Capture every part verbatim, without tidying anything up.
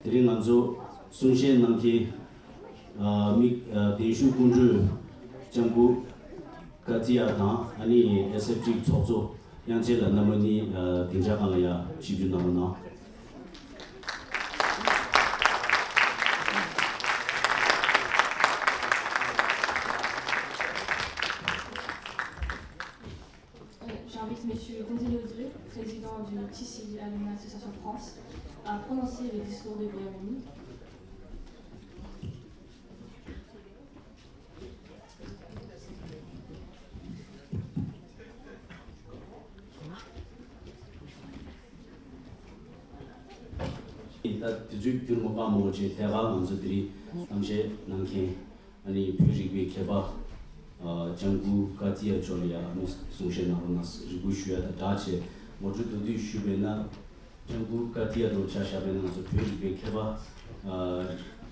དེ་རིང་ང་ཚོ་གསུང་བཤད་གནང་མཁན་ཨ་མི་ཨ་གདན་ཞུ་སྐུ་མགྲོན་ལྕམ་སྐུ་ཀ་ཙི་ཡ་དང་ཨ་ནི་ཨེས་ཨེཕ་ཊི་ཚོགས་གཙོ་དབྱངས་ཅན་ལགས་རྣམ་པ་གཉིས་ཨ་སྡིངས་ཆ་སྒང་ལ་ཡར་ཆིབས་བསྒྱུར་གནང་རོགས་གནང་། Euh, J'invite Monsieur Gonzalo Dre, président du T C I, à l'Association France, à prononcer le discours de bienvenue. ད་དུས་ཚོད་འགྱུར་མ་བཀག་མང་པོ་བྱས་ཐད་ཀར་ང་ཚོ་དེ་རིང་གཏམ་བཤད་གནང་མཁན། ཨ་ནི་བོད་རིག་པའི་མཁས་པ་ཨ་ལྕམ་སྐུ་ཀ་ཙི་ཡ་མཆོག་ལ་ཡང་ཨ་ནི་གསུང་བཤད་གནང་རོགས་གནང་རེ་སྐུལ་ཞུ་ཡ་དང་སྦྲགས་བྱས། ངོ་སྤྲོད་མདོར་བསྡུས་ཞུས་པ་ཡིན་ན། ལྕམ་སྐུ་ཀ་ཙི་ཡ་དང་ཆ་བཞག་པ་ཡིན་ན་ང་ཚོ་བོད་རིག་པའི་མཁས་པ་ཨ་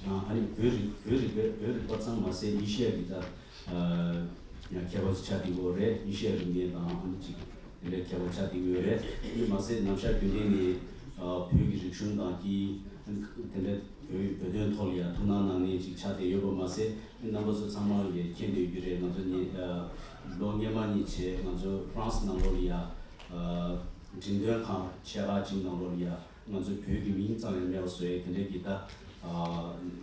ཨ་ནི་བོད་རིག་བོད་རིག་པའི་བོད་རིག་པ་ཙམ་མ་ཟད་ཨེ་ཤི་ཡ་གི་ད་ཨ་ཡང་མཁས་པ་ཆགས་བསྡད་ཡོད་རེད། ཨེ་ཤི་ཡ་རིག་གནས་དང་ཨ་ནི་ཅིག་དེ་འདྲའི་མཁས་པ་ཆགས་བསྡད་ཡོད་རེད། ཨ་ནི་མ་ཟད་ནམ་ཞག་རྒྱུན་ལྡན་ནས་ཨ་བོད་ཀྱི་རིག་གཞུང་དང་དེ་དེ་འདྲའི་བོད་བོད་དོན་ཐོག་ལ་ཡང་ཐུགས་སྣང་གནང་མཁན་ཅིག་ཆགས་བསྡད་ཡོད་པ་མ་ཟད། རྣམ་པ་ཚོ་ཚང་མ་ལ་ཡང་མཁྱེན་བསྡད་རྒྱུ་རེད། ང་ཚོ་ནི་ཨ་ལོ་སྔོན་མ་གཉིས་བྱས་ང་ཚོ་ཧྥ་རན་སི་ནང་ལོགས་ལ་ཡང་ཨ་འགྲེམས་སྟོན་ཁང་ཆེ་ཁག་ཅིག་ནང་ལོགས་ལ་ཡང་ང་ཚོ་བོད་ཀྱི་མིང་ཙམ་ཡང་མེད་པ་བཟོ་ཡས་དེ་འདྲ་གི་ད་ཨ་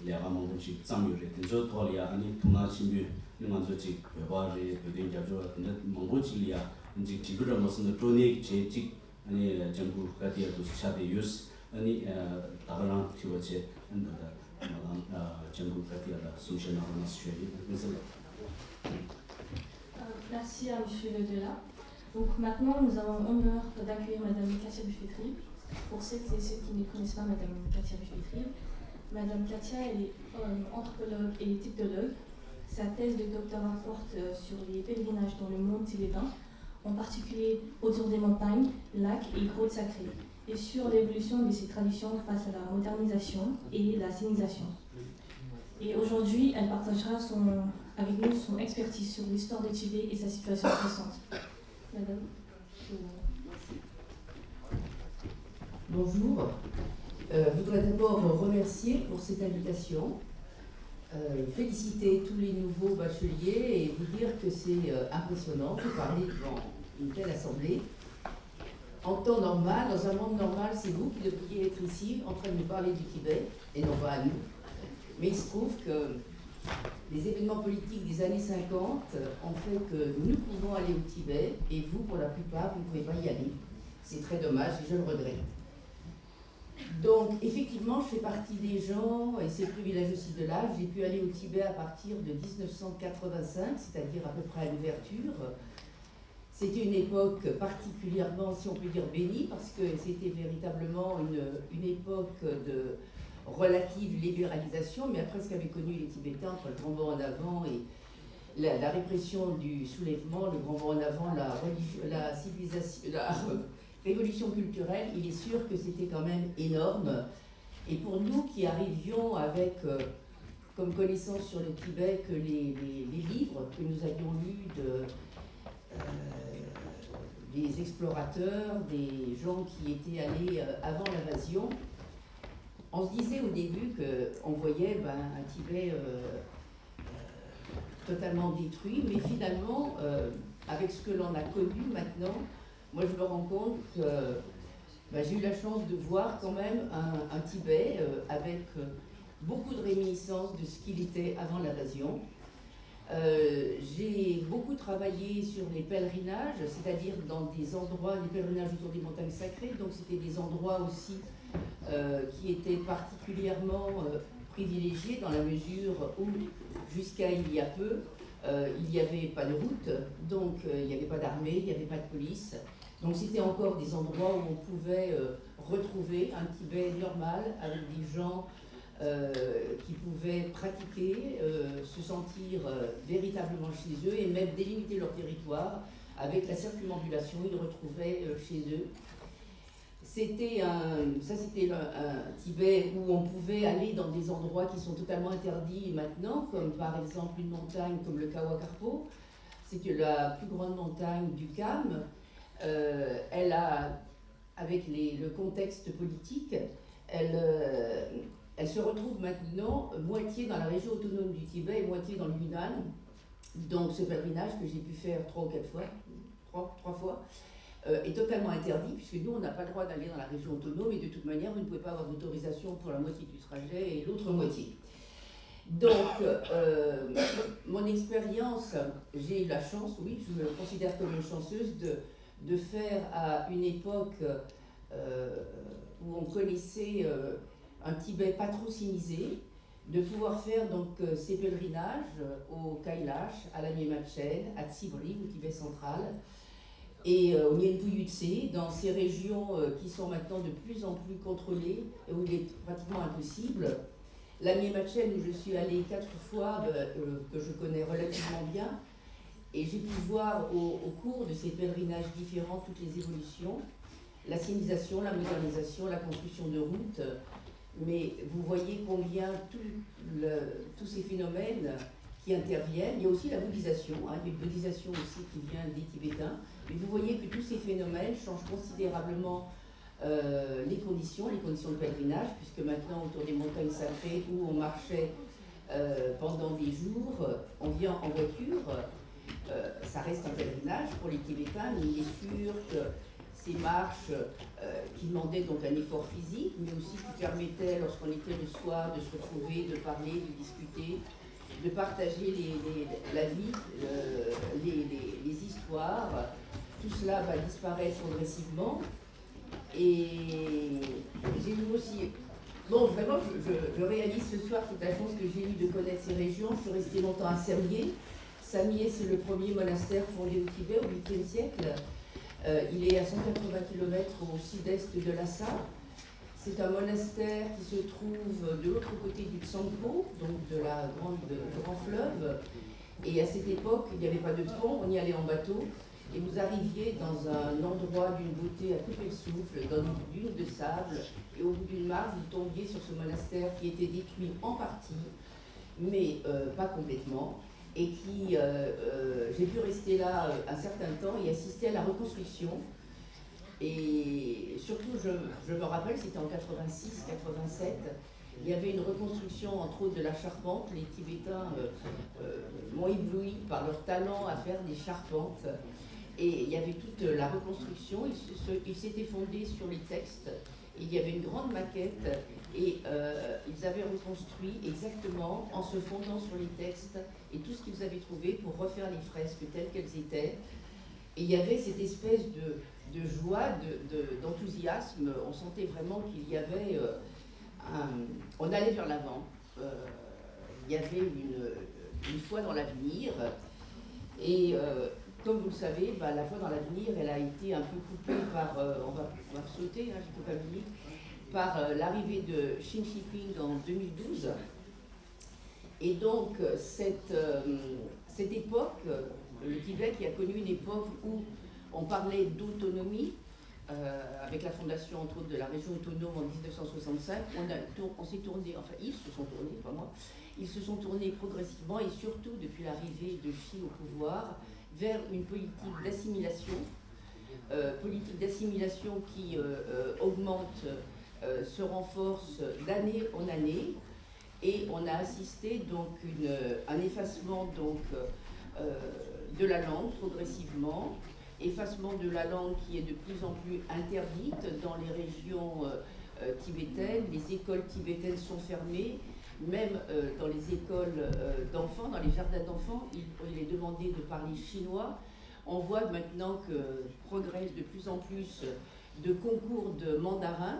ལས་ཀ་མང་པོ་ཅིག་བརྩམས་ཡོད་རེད། དེ་ཚོའི་ཐོག་ལ་ཡང་ཨ་ནི་ཐུགས་སྣང་ཆེན་པོས་ནི་ང་ཚོ་ཅིག་བོད་པ་རེད། བོད་དོན་རྒྱབ་སྐྱོར་བ་དེ་འདྲ་མང་པོ་ཅིག་ལ་ཡང་ཅིག་དྲིལ་བུ་འདྲ་མ་སོང་ན་སྤྲོ་གནས་ཀྱི་གྲས་ཅིག་ཨ་ནི་ལྕམ་སྐུ་ཀ་ཏི་ཡ་དུ་ཆགས་བསྡད་ཡོད། ཨ་ནི་ད་ག་རང་དྲི་བ་བྱས། ཨ་ནི་ད་ལྟ་མ་དང་ལྕམ་སྐུ་ཀ་ཏི་ཡ་ལ་གསུང་བཤད་གནང་རོགས་གནང་ཞུ་ཡ་ཡིན། དངོས་གསལ་ལགས། Euh, Merci à Monsieur Le Delà. Donc maintenant, nous avons l'honneur d'accueillir Madame Katia Buffet-Tribe. Pour celles et ceux qui ne connaissent pas Madame Katia Buffet-Tribe, Madame Katia est euh, anthropologue et égyptologue. Sa thèse de doctorat porte euh, sur les pèlerinages dans le monde tibétain, en particulier autour des montagnes, lacs et grottes sacrées, et sur l'évolution de ces traditions face à la modernisation et la sinisation. Et aujourd'hui, elle partagera son, avec nous son expertise sur l'histoire du Tibet et sa situation récente. Madame, je vous Bonjour. Euh, je voudrais d'abord remercier pour cette invitation, euh, féliciter tous les nouveaux bacheliers et vous dire que c'est euh, impressionnant de parler devant une telle assemblée. En temps normal, dans un monde normal, c'est vous qui devriez être ici en train de nous parler du Tibet et non pas à nous. Mais il se trouve que les événements politiques des années cinquante ont fait que nous pouvons aller au Tibet et vous, pour la plupart, vous ne pouvez pas y aller. C'est très dommage et je le regrette. Donc, effectivement, je fais partie des gens, et c'est le privilège aussi de l'âge, j'ai pu aller au Tibet à partir de dix-neuf cent quatre-vingt-cinq, c'est-à-dire à peu près à l'ouverture. C'était une époque particulièrement, si on peut dire, bénie, parce que c'était véritablement une, une époque de relative libéralisation, mais après ce qu'avaient connu les Tibétains entre le grand bond en avant et la, la répression du soulèvement, le grand bond en avant, la, la civilisation, la révolution culturelle, il est sûr que c'était quand même énorme. Et pour nous qui arrivions avec euh, comme connaissance sur le Tibet que les, les, les livres que nous avions lus de, euh, des explorateurs, des gens qui étaient allés euh, avant l'invasion, on se disait au début qu'on voyait ben, un Tibet euh, totalement détruit, mais finalement, euh, avec ce que l'on a connu maintenant, moi je me rends compte que ben, j'ai eu la chance de voir quand même un, un Tibet euh, avec euh, beaucoup de réminiscences de ce qu'il était avant l'invasion. Euh, j'ai beaucoup travaillé sur les pèlerinages, c'est-à-dire dans des endroits, les pèlerinages autour des montagnes sacrées, donc c'était des endroits aussi euh, qui étaient particulièrement euh, privilégiés dans la mesure où, jusqu'à il y a peu, euh, il n'y avait pas de route, donc euh, il n'y avait pas d'armée, il n'y avait pas de police. Donc c'était encore des endroits où on pouvait euh, retrouver un Tibet normal avec des gens euh, qui pouvaient pratiquer, euh, se sentir euh, véritablement chez eux et même délimiter leur territoire avec la circumambulation, ils retrouvaient euh, chez eux. C'était un, ça c'était un, un Tibet où on pouvait aller dans des endroits qui sont totalement interdits maintenant, comme par exemple une montagne comme le Kawakarpo, c'est la plus grande montagne du Kham. Euh, elle a, avec les, le contexte politique, Elle, euh, elle se retrouve maintenant moitié dans la région autonome du Tibet et moitié dans le Yunnan. Donc ce pèlerinage que j'ai pu faire trois ou quatre fois, trois, trois fois, euh, est totalement interdit puisque nous, on n'a pas le droit d'aller dans la région autonome et de toute manière, vous ne pouvez pas avoir d'autorisation pour la moitié du trajet et l'autre moitié. Donc, euh, mon expérience, j'ai eu la chance, oui, je me considère comme une chanceuse de, de faire à une époque euh, où on connaissait euh, un Tibet pas trop sinisé, de pouvoir faire donc euh, ces pèlerinages au Kailash, à la Nyematchen, à Tsibri, au Tibet central. Et euh, au Nyenpu Yutse, dans ces régions euh, qui sont maintenant de plus en plus contrôlées et où il est pratiquement impossible. La Nyematchen, où je suis allée quatre fois, euh, que je connais relativement bien, et j'ai pu voir au, au cours de ces pèlerinages différents toutes les évolutions, la sinisation, la modernisation, la construction de routes. Mais vous voyez combien tout le- tous ces phénomènes qui interviennent, il y a aussi la bouddhisation, hein, il y a une bouddhisation aussi qui vient des Tibétains, mais vous voyez que tous ces phénomènes changent considérablement euh, les conditions, les conditions de pèlerinage, puisque maintenant autour des montagnes sacrées où on marchait euh, pendant des jours, euh, on vient en voiture, euh, ça reste un pèlerinage pour les Tibétains, mais il est sûr que ces marches euh, qui demandaient donc un effort physique, mais aussi qui permettaient, lorsqu'on était le soir, de se retrouver, de parler, de discuter, de partager les, les- la vie, euh, les, les- les histoires, tout cela va disparaître progressivement. Et j'ai vu aussi. Bon, vraiment, je, je- je réalise ce soir toute la chance que j'ai eue de connaître ces régions. Je suis restée longtemps à Samye. Samye, c'est le premier monastère fondé au Tibet au huitième siècle. Euh, il est à cent quatre-vingts kilomètres au sud-est de Lhasa. C'est un monastère qui se trouve de l'autre côté du Tsangpo, donc de la grande, du grand fleuve. Et à cette époque, il n'y avait pas de pont, on y allait en bateau. Et vous arriviez dans un endroit d'une beauté à couper le souffle, dans une dune de sable, et au bout d'une marche, vous tombiez sur ce monastère qui était détruit en partie, mais euh, pas complètement, et qui, euh, euh, j'ai pu rester là euh, un certain temps et assister à la reconstruction. Et surtout, je, je me rappelle, c'était en quatre-vingt-six, quatre-vingt-sept, il y avait une reconstruction, entre autres, de la charpente. Les Tibétains euh, euh, m'ont ébloui par leur talent à faire des charpentes. Et il y avait toute la reconstruction. Ils se- ils s'étaient fondés sur les textes. Il y avait une grande maquette et euh, ils avaient reconstruit exactement en se fondant sur les textes et tout ce qu'ils avaient trouvé pour refaire les fresques telles qu'elles étaient. Et il y avait cette espèce de, de joie, de- de- d'enthousiasme. On sentait vraiment qu'il y avait euh, un- on allait vers l'avant. Euh, il y avait une, une foi dans l'avenir. Et euh, comme vous le savez, bah, la foi dans l'avenir, elle a été un peu coupée par, euh, on va, on va sauter, hein, je peux pas le dire, par euh, l'arrivée de Xi Jinping en deux mille douze. Et donc, euh, cette, euh, cette époque, euh, le Tibet qui a connu une époque où on parlait d'autonomie, euh, avec la fondation, entre autres, de la région autonome en dix-neuf cent soixante-cinq, on, a tour- on s'est tourné, enfin, ils se sont tournés, pas moi, ils se sont tournés progressivement et surtout depuis l'arrivée de Xi au pouvoir vers une politique d'assimilation, euh, politique d'assimilation qui euh, euh, augmente, euh, se renforce d'année en année. Et on a assisté donc une, un effacement donc, euh, de la langue progressivement, effacement de la langue qui est de plus en plus interdite dans les régions euh, euh, tibétaines. Les écoles tibétaines sont fermées, même euh, dans les écoles euh, d'enfants, dans les jardins d'enfants, il, il est demandé de parler chinois. On voit maintenant que progressent de plus en plus de concours de mandarin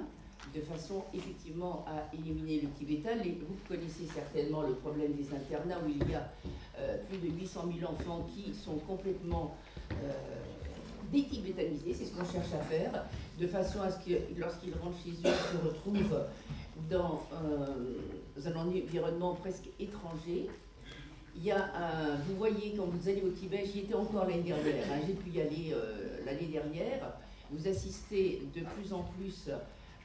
de façon effectivement à éliminer le tibétain. Les- vous connaissez certainement le problème des internats où il y a euh, plus de huit cent mille enfants qui sont complètement euh, détibétanisés, c'est ce qu'on cherche à faire, de façon à ce que lorsqu'ils rentrent chez eux, ils se retrouvent dans euh, un environnement presque étranger. Il y a un- vous voyez, quand vous allez au Tibet, j'y étais encore l'année dernière, hein, j'ai pu y aller euh, l'année dernière, vous assistez de plus en plus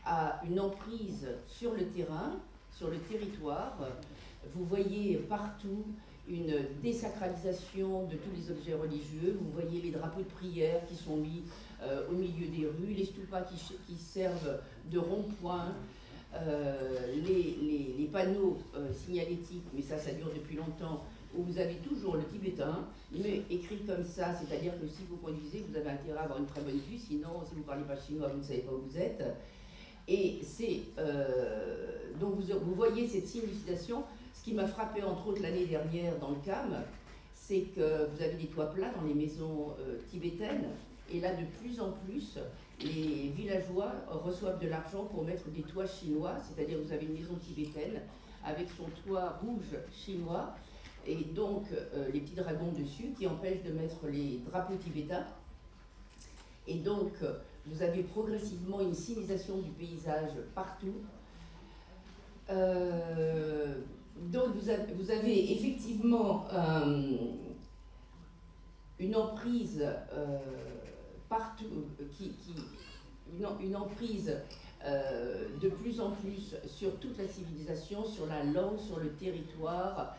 à une emprise sur le terrain, sur le territoire. Vous voyez partout une désacralisation de tous les objets religieux. Vous voyez les drapeaux de prière qui sont mis euh, au milieu des rues, les stupas qui, qui servent de rond-point. Euh, les, les, les panneaux euh, signalétiques, mais ça, ça dure depuis longtemps, où vous avez toujours le tibétain, mais écrit comme ça, c'est-à-dire que si vous conduisez, vous avez intérêt à avoir une très bonne vue, sinon, si vous ne parlez pas chinois, vous ne savez pas où vous êtes. Et c'est. Euh, donc, vous, vous voyez cette signification. Ce qui m'a frappé, entre autres, l'année dernière dans le CAM, c'est que vous avez des toits plats dans les maisons euh, tibétaines. Et là, de plus en plus, les villageois reçoivent de l'argent pour mettre des toits chinois, c'est-à-dire vous avez une maison tibétaine avec son toit rouge chinois et donc euh, les petits dragons dessus qui empêchent de mettre les drapeaux tibétains. Et donc, euh, vous avez progressivement une sinisation du paysage partout. Euh, donc, vous avez, vous avez effectivement euh, une emprise euh, partout, euh, qui, qui- une, une emprise euh, de plus en plus sur toute la civilisation, sur la langue, sur le territoire,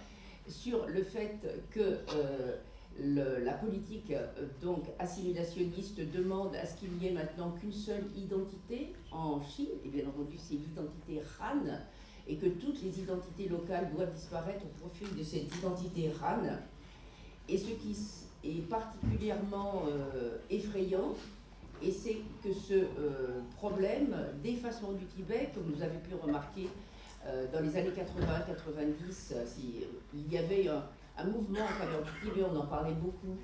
sur le fait que euh, le- la politique euh, donc assimilationniste demande à ce qu'il n'y ait maintenant qu'une seule identité en Chine, et bien entendu c'est l'identité Han, et que toutes les identités locales doivent disparaître au profit de cette identité Han. Et ce qui est particulièrement euh, effrayant, et c'est que ce euh, problème d'effacement du Tibet, comme vous avez pu remarquer euh, dans les années quatre-vingts, quatre-vingt-dix, euh, si, il y avait un, un mouvement en faveur du Tibet, on en parlait beaucoup.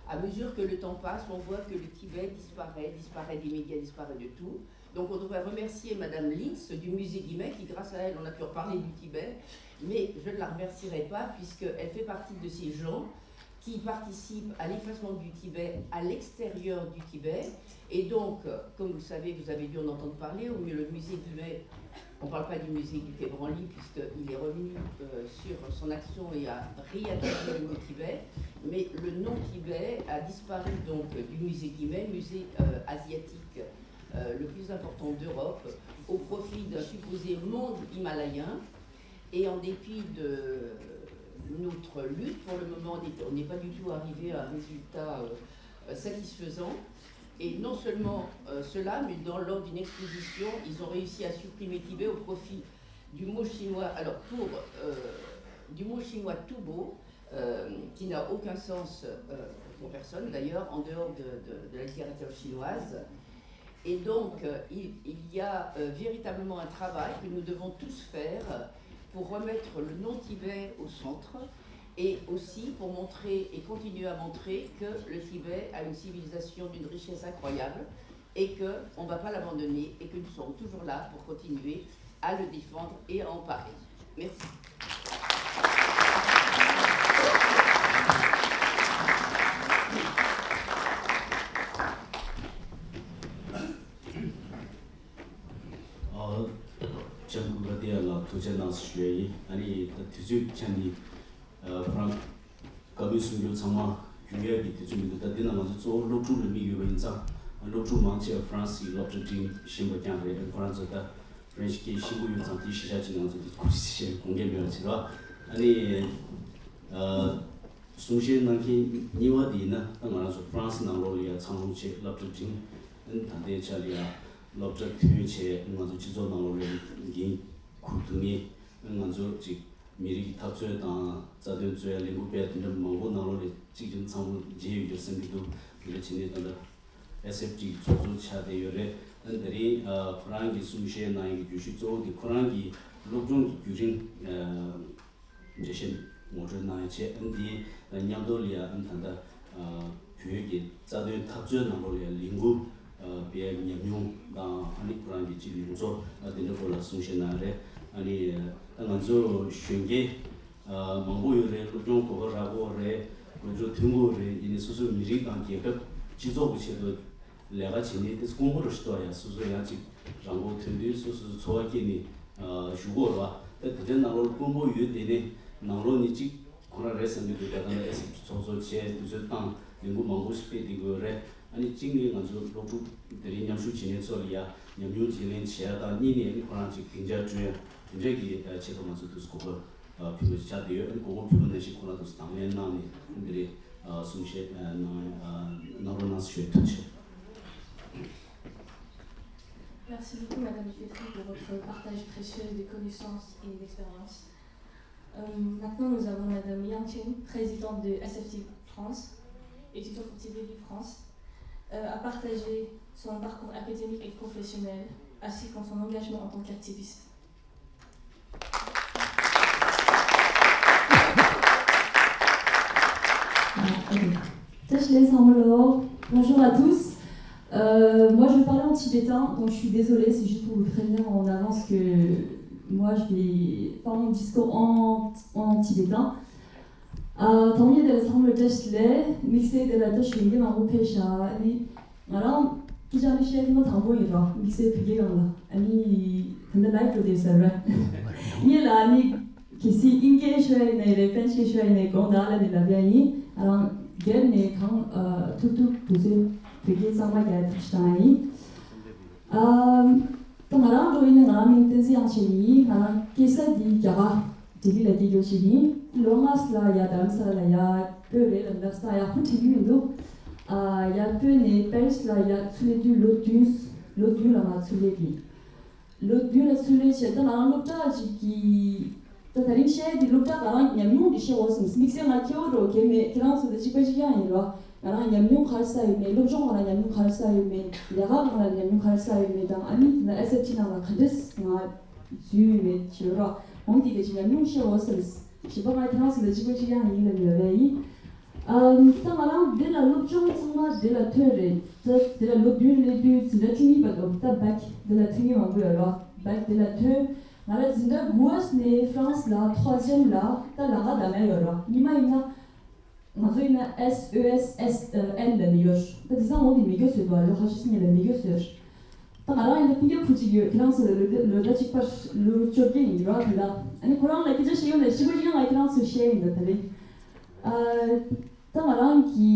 À mesure que le temps passe, on voit que le Tibet disparaît, disparaît des médias, disparaît de tout. Donc on devrait remercier Madame Lintz du musée Guimet, qui grâce à elle, on a pu reparler du Tibet. Mais je ne la remercierai pas puisqu'elle fait partie de ces gens qui participent à l'effacement du Tibet à l'extérieur du Tibet. Et donc, euh, comme vous le savez, vous avez dû en entendre parler, au le musée Guimet, on ne parle pas du musée du Quai Branly puisqu'il est revenu euh, sur son action et a réactivé le mot Tibet, mais le nom Tibet a disparu donc euh, du musée Guimet, musée euh, asiatique euh, le plus important d'Europe, au profit d'un supposé monde himalayen. Et en dépit de notre lutte, pour le moment, on n'est- on n'est pas du tout arrivé à un résultat euh, euh, satisfaisant. Et non seulement euh, cela, mais dans, lors d'une exposition, ils ont réussi à supprimer Tibet au profit du mot chinois, alors pour euh, du mot chinois tubo, euh, qui n'a aucun sens euh, pour personne d'ailleurs, en dehors de, de- de la littérature chinoise. Et donc, euh, il, il y a euh, véritablement un travail que nous devons tous faire euh, pour remettre le nom Tibet au centre et aussi pour montrer et continuer à montrer que le Tibet a une civilisation d'une richesse incroyable et qu'on ne va pas l'abandonner et que nous serons toujours là pour continuer à le défendre et à en parler. Merci. ཨ། ལྕམ་སྐུ་དགའ་ལྡན་ལགས་ཐུགས་རྗེ་གནང་ཞུ་ཡ་ཡིན། ཨ་ནི་ད་དུས་ཚོད་ཆ་ནི་ཨ་ཁོ་རང་བཀའ་མོལ་གསུང་རྒྱུ་ཚང་མ་ཞུ་ཡ་གི་དུས་ཚོད་མི་འདུག་ད་འདི་ན་ང་ཚོ་གཙོ་བོ་སློབ་ཕྲུག་ལ་དམིགས་ཡོད་པ་ཡིན་ཙང་སློབ་ཕྲུག་མང་ཆེ་ཧྥ་རན་སིའི་སློབ་གྲྭ་འགྲིམ་བཞིན་པ་རྐྱང་རེད། ཁོ་རང་ཚོ་ད་ཧྥ་རན་སི་སྐད་ཤེས་ཀྱི་ཡོད་ཙང་དེ་ཤེས་བྱ་ཅིག་ང་ཚོ་དེ་གོ་རེ་བྱེད་དགོངས་འགལ་མེད་པ་བྱེད་རོགས། ཨ་ནི་ཨ། གསུང་བཤད་གནང་མཁན་གཉིས་པ་དེ་ཡིན་ན་ད་ང་རང་ཚོ་ཧྥ་རན་སི་ནང་ལོགས་ལ་ཡ་འཚར་ལོངས་བྱས་སློབ་གྲྭ་འགྲིམས། ད་ལྟའི་ཆ་ལ་ཡ་སློབ་གྲྭ་ཐོན་བྱས་ང་ཚོ་སྤྱི་ཚོགས་ནང་ལོགས་ལ་འགན་འཁུར་ཐུབ་མཁན་ང་ཚོ་ཅིག་མི་རིགས་ཀྱི་འཐབ་རྩོད་དང་རྩ་དོན་རྩོད་ཡ་ལས་འགུལ་སྤེལ་དེ་འདྲ་མང་པོ་ནང་ལོགས་ལ་གཅིག་ཀྱང་ཚང་མ་མཇལ་ཡོད་རྒྱུ་བསམ་གྱི་འདུག་དེ་འདྲ་བྱས་ནས་ད་ལྟ་ཨེས་ཨེཕ་ཅིག་ཚོགས་གཙོ་ཆགས་བསྡད་ཡོད་རེད། ད་དེ་རིང་ཁོ་རང་གི་གསུང་བཤད་གནང་ཡག་གི་བརྗོད་གཞི་གཙོ་བོ་དེ་ཁོ་རང་གི་སློབ་སྦྱོང་གི་བརྒྱུད་རིམ། འགྲེལ་བཤད་ངོ་སྤྲོད་གནང་ཡ་བྱས། ཨ་ནི་དེའི་མཉམ་དུ་ལ་ཡ་ཨ་ནི་ད་ལྟ་བོད་ཀྱི་རྩ་དོན་འཐབ་རྩོད་ནང་ལོགས་ལ་ཡ་ལས་འགུལ་སྤེལ་ཉམས་མྱོང་དང་ཨ་ནི་ཁོ་རང་གི་སྤྱི་ཡོངས་རྫོགས་དེ་འདྲ་སྐོར་ལ་གསུང་བཤད་གནང་ཡ་རེད། ཨ་ནི་ད་ང་ཚོ་གཞོན་སྐྱེས་མང་པོ་ཡོད་རེད། སློབ་སྦྱོང་གོ་སྐབས་རག་གི་ཡོད་རེད། སློབ་སྦྱོང་ཐོན་གྱི་ཡོད་རེད། ཡིན་ནའི་སོ་སོའི་མི་རིགས་དང་རྒྱལ་ཁབ་སྤྱི་ཚོགས་ཀྱི་ཆེད་དུ། ལས་ཀ་བྱེད་ནས་དེ་ཚོ་དཀོན་པོ་རུ་ཞིག་གཏོགས་ཡ། སོ་སོ་ཡང་ཅིག་རང་མགོ་ཐོན་དུས་སོ་སོ་འཚོ་བ་སྐྱེལ་ནས་བཞུགས་དགོས་རེད་བ། ད་དེ་འདྲའི་ནང་ལོགས་དཀོན་པོ་ཡོད་དེ་ནས་ནང་ལོགས་ནས་ཅིག་ཁོ་རང་རེད་བསམ་གྱི་འདུག་ད་ལྟ་ཨེ་སི་ཚོགས་གཙོ་བྱས་དུས་ཚོད་བཏང་ལས་འགུལ་མང་པོ་ཞིག་སྤེལ་བསྡད་དགོས་རེད། ཨ་ནི་གཅིག་ནས་ང་ཚོ་སློབ་ཕྲུག་དེ་རིང་མཉམ་ཞུགས་བྱེད་མཁན་ཚོ་ལ་ཡ་ཉམས་མྱོང་བརྗེ་ལེན་བྱེད་ཡ་དང་། གཉིས་ནས་ཨ་ནི་ཁོ་རང་ཅིག་སྡིངས་ཆ་བསྐྲུན་ཡ་དེ་འདྲའི་གི་ཆེད་དུ་ང་ཚོ་དུས་སུ་གོ་སྐབས། ཕུལ་བ་ཆགས་བསྡད་ཡོད། ཨ་ནི་གོ་སྐབས་ཕུལ་བ་ནང་བཞིན་ཁོ་རང་ཚོ་དང་ལེན་གནང་ནས་འདི་རེད། གསུང་བཤད་གནང་གནང་རོགས་གནང་ཞུ། ཐུགས་རྗེ་ཆེ། Merci. Merci beaucoup, Madame Fiotri, pour votre partage précieux de connaissances et d'expériences. Euh, maintenant, nous avons Madame Yang Chen, présidente de S F T France, étudiante au T B V France, euh, à partager son parcours académique et professionnel, ainsi que son engagement en tant qu'activiste. Ah, ok. Bonjour à tous. Euh, moi, je vais parler en tibétain, donc je suis désolée, c'est juste pour vous prévenir en avance que moi, je vais faire mon discours en, en tibétain. ཨ། ཐོག་མར་དེ་ལ་ཚང་མ་ལ་བཀྲ་ཤིས་བདེ་ལེགས། དམིགས་བསལ་དེ་ལ་ད་གཞོན་སྐྱེས་མང་པོ་ཕེབས་ཤག་ཨ་ནི་ང་རང་སྐད་ཆ་ནི་བཤད་ཐེངས་མ་དང་པོ་ཡིན་རོ། དམིགས་བསལ་བོད་སྐད་སྒང་ལ། ཨ་ནི་ད་ལྟ་ལའིབ་འགྲོ་བསྡད་ཟེར་རེད། ངེད་ལ་ཨ་ནི་གལ་སྲིད་དབྱིན་སྐད་ཤོད་ཡ་ཡིན་ནའི་རེད། ཧྥ་རན་སི་སྐད་ཤོད་ཡ་ཡིན་ནའི་དགོངས་དག་ལབ་ནས་ལབ་ཡ་ཡིན། ང་རང་སྒེར་ནས་གང་ཨ་ཐུབ་ཐུབ་དུས་ཚོད་བོད་སྐད་གཙང་མ་རྒྱག་ཐུབ་ཤག་ཡིན། ཨ། ད་ང་རང་འགྲོ་ཡིན་ན་ང་རང་མིང་བསྟན་འཛིན་དབྱངས་ཅན་ཡིན། ང་རང་སྐྱེས་ས་འདི་རྒྱ་གར་ལྡི་ལི་ལ་སྐྱེས་རྒྱུ་ཞིག་ཡིན། ལོ་ལྔ་ཙམ་ལ་ཡ་རྡ་རམ་ས་ལ་ལ་ཡ་སྤོས་རེད་ལ། ལབ་ས་ཡག་པོ་དྲན་གྱི་མི་འདུག་ཨ། ཡར་སྤོས་ནས་པེ་རི་སི་ལ་ཡར་ཚུར་སླེབས་དུས་ལོ་བདུན། ལོ་བདུན་ལ་ང་ཚུར་སླེབས་ཡིན། ལོ་བདུན་ལ་ཚུར་སླེབས་བྱས། ད་ང་རང་སློབ་གྲྭ་ཅིག་གི། ད་དེ་རིང་བཤད་ཡ་འདི་སློབ་གྲྭ་ང་རང་ཉམས་མྱོང་འདི་བཤད་འོས་སམ། དམིགས་བསལ་ང་སྐྱེ་བོ་འགྲོ་གལ་མེད། ཁྱེད་རང་ཚོ་དང་གཅིག་པ་གཅིག་རྐྱང་ཡིན་རོ། ང་རང་ཉམས་མྱོང་ག་རེ་བསགས་ཡོད་མེད། སློབ་སྦྱོང་ང་རང་ཉམས་མྱོང་ག་རེ་བསགས་ཡོད་མེད། ལས་ཀ་ང་རང་ཉམས་མྱོང་ག་རེ་བསགས་ཡོད་མེད་དང་། ཨ་ནི་ད་ཨེ་སི་ཨེཕ་ཊི་ནང་ལ་ག་འདྲས་ང་འཛུལ་ཡོད་མེད་བྱེད་རོགས། འོང་འདི་ག་ཅིག་ཉམས་མྱོང་བཤད་འོས་སམ། བྱིས་པ་ང་ཁྱེད་རང་ཚོ་དང་གཅིག་པ་གཅིག་རྐྱང་ཡིན་ལབ་ནས་ལབ་ཡ་ཡིན། ཨམ། ད་ང་རང་འདི་ལ་སློབ་སྦྱོང་ཚང་མ་འདི་ལ་ཐོན་རེད། ད་འདི་ལ་ལོ་བདུན་སླེབས་དུས་འཛིན་གྲྭ་བཅུ་གཉིས་བར་དུ། ད་བེག་འདི་ལ་ཐོན་མཁན་མང་པོ་ཡོད་རོ། བེག་འདི་ལ་ཐོན། ང་རང་འཛིན་གྲྭ་དགུ་པ་ནས་ཧྥ་རན་སི་ལ་ཐོ་ཝ་ཛེམ་ལ་ད་ལམ་ཁ་བདམས་ཡ་ཡོད་རོ། ཉི་མ་ཡིན་ན་ང་ཚོ་ཡིན་ན་ཨེས་ཨོ་ཨེས་ཨེས་ཨེལ་ལབ་ནས་ཡོད། ད་དེང་སང་འོ་དེ་མེད་རྒྱུ་བཟོས་འདུག་ཨ། ལོ་ཁ་ཤས་སྔོན་ལ་མེད་རྒྱུ་བཟོས། ད་ང་རང་ཡིན་ན་སྤུན་ཀྱག་བུ་གཅིག་ཡོད། ཁྱེད་རང་ཚོ་ལོ་ལོ་ཟླ་གཅིག་པར་ལོ་བཅོ་བརྒྱད་ཡིན་རོ། ད་ལྟ་ཨ་ནི་ཁོ་རང་ལ་སྐད་ཆ་བཤད་ཡོང་ན་གཅིག་པ་གཅིག་རྐྱང་ང་ཁྱེད་རང་ཚོར་བཤད་ཡིན། ད་ད་རེས་ཨ། ད་ང་རང་གི་